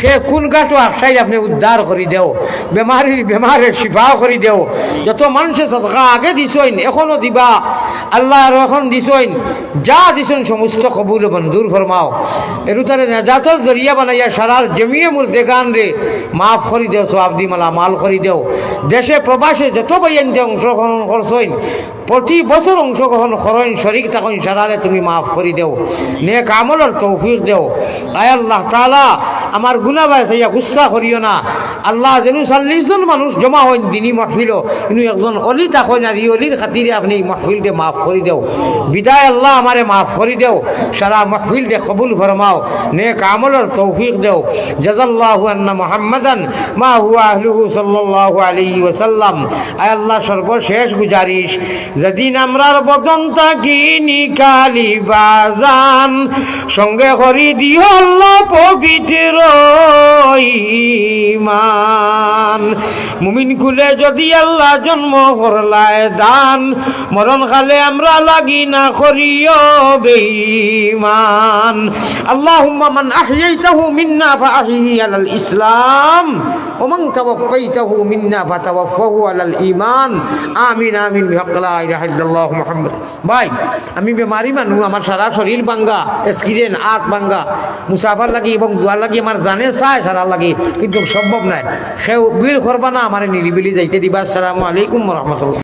কে কুন ঘাটো আটকাইল, আপনে উদ্ধার করি দেও। বেমারির বেমারে শিফা করি দেও। যত মানষে সদকা আগে দিছইন, এখনো দিবা, আল্লাহ, আর এখন দিছইন, যা দিছইন সমস্ত কবুল ও মঞ্জুর ফরমাও। এরু তারে নাজাতর জরিয়া বানাইয়া সারার জমিয়ে মুর্দেগানরে মাফ করি দেও, সওয়াব দি মালামাল করি দেও। দেশে প্রবাসে যত ভাইয়াইন্তে অংশগ্রহণ করছইন, প্রতি বছর অংশগ্রহণ করইন, শরিক থাকইন, সারারে তুমি মাফ করি দেও, নেক আমলর তৌফিক দেও। আয় আল্লাহ তাআলা, আমার গুনাহ বায় চাইয়া গুসা করিও না। আল্লাহ, যেনু চল্লিশ জন মানুষ জমা অইন দিনি মাহফিলো, ইনু একজন অলি থাকইন, আর ই অলির খাতিরে আপনে ই মাহফিলরে মাফ করি দেও। বিদায় আল্লাহ, আমারে মাফ করি দেও, সারা মাহফিলরে কবুল ফরমাও, নেক আমলর তৌফিক দেও। জাযাল্লাহু আন্না মুহাম্মাদান মা হুয়া আহলুহু সাল্লাল্লাহু আলাইহি ওয়াসাল্লাম। আয় আল্লাহ, সর্বশেষ গুজারিশ, যেদিন আমরার বদন থাকি নিকালিবা জান, সঙ্গে করি দিও আল্লাহ পবিত্র ঈমান। মুমিন কুলে যদি আল্লাহ জন্ম করলায় দান, মরণ কালে আমরা লাগি না করিও বেঈমান। আল্লাহুম্মা মান আহইয়াইতাহু মিন্না ফাআহইহি আলাল ইসলাম, ওয়া মান তাওয়াফফাইতাহু মিন্না ফাতাওয়াফফাহু আলাল ঈমান। আমিন, আমিন, বিহাক্কি লা ইলাহা ইল্লাল্লাহু মুহাম্মাদ। ভাই, আমি বেমারি মানুষ, আমার সারা শরীর ভাঙ্গা, accident, আত ভাঙ্গা, মুসাফার লাগি এবং দোয়ার লাগি আমার জানে চায় সারার লাগি, কিন্তু সম্ভব নায়। কেউ ভিড় করবা না, আমারে নিরিবিলি যাইতে দিবা। আসসালামু আলাইকুম ওয়া রাহমাতুল্লাহ।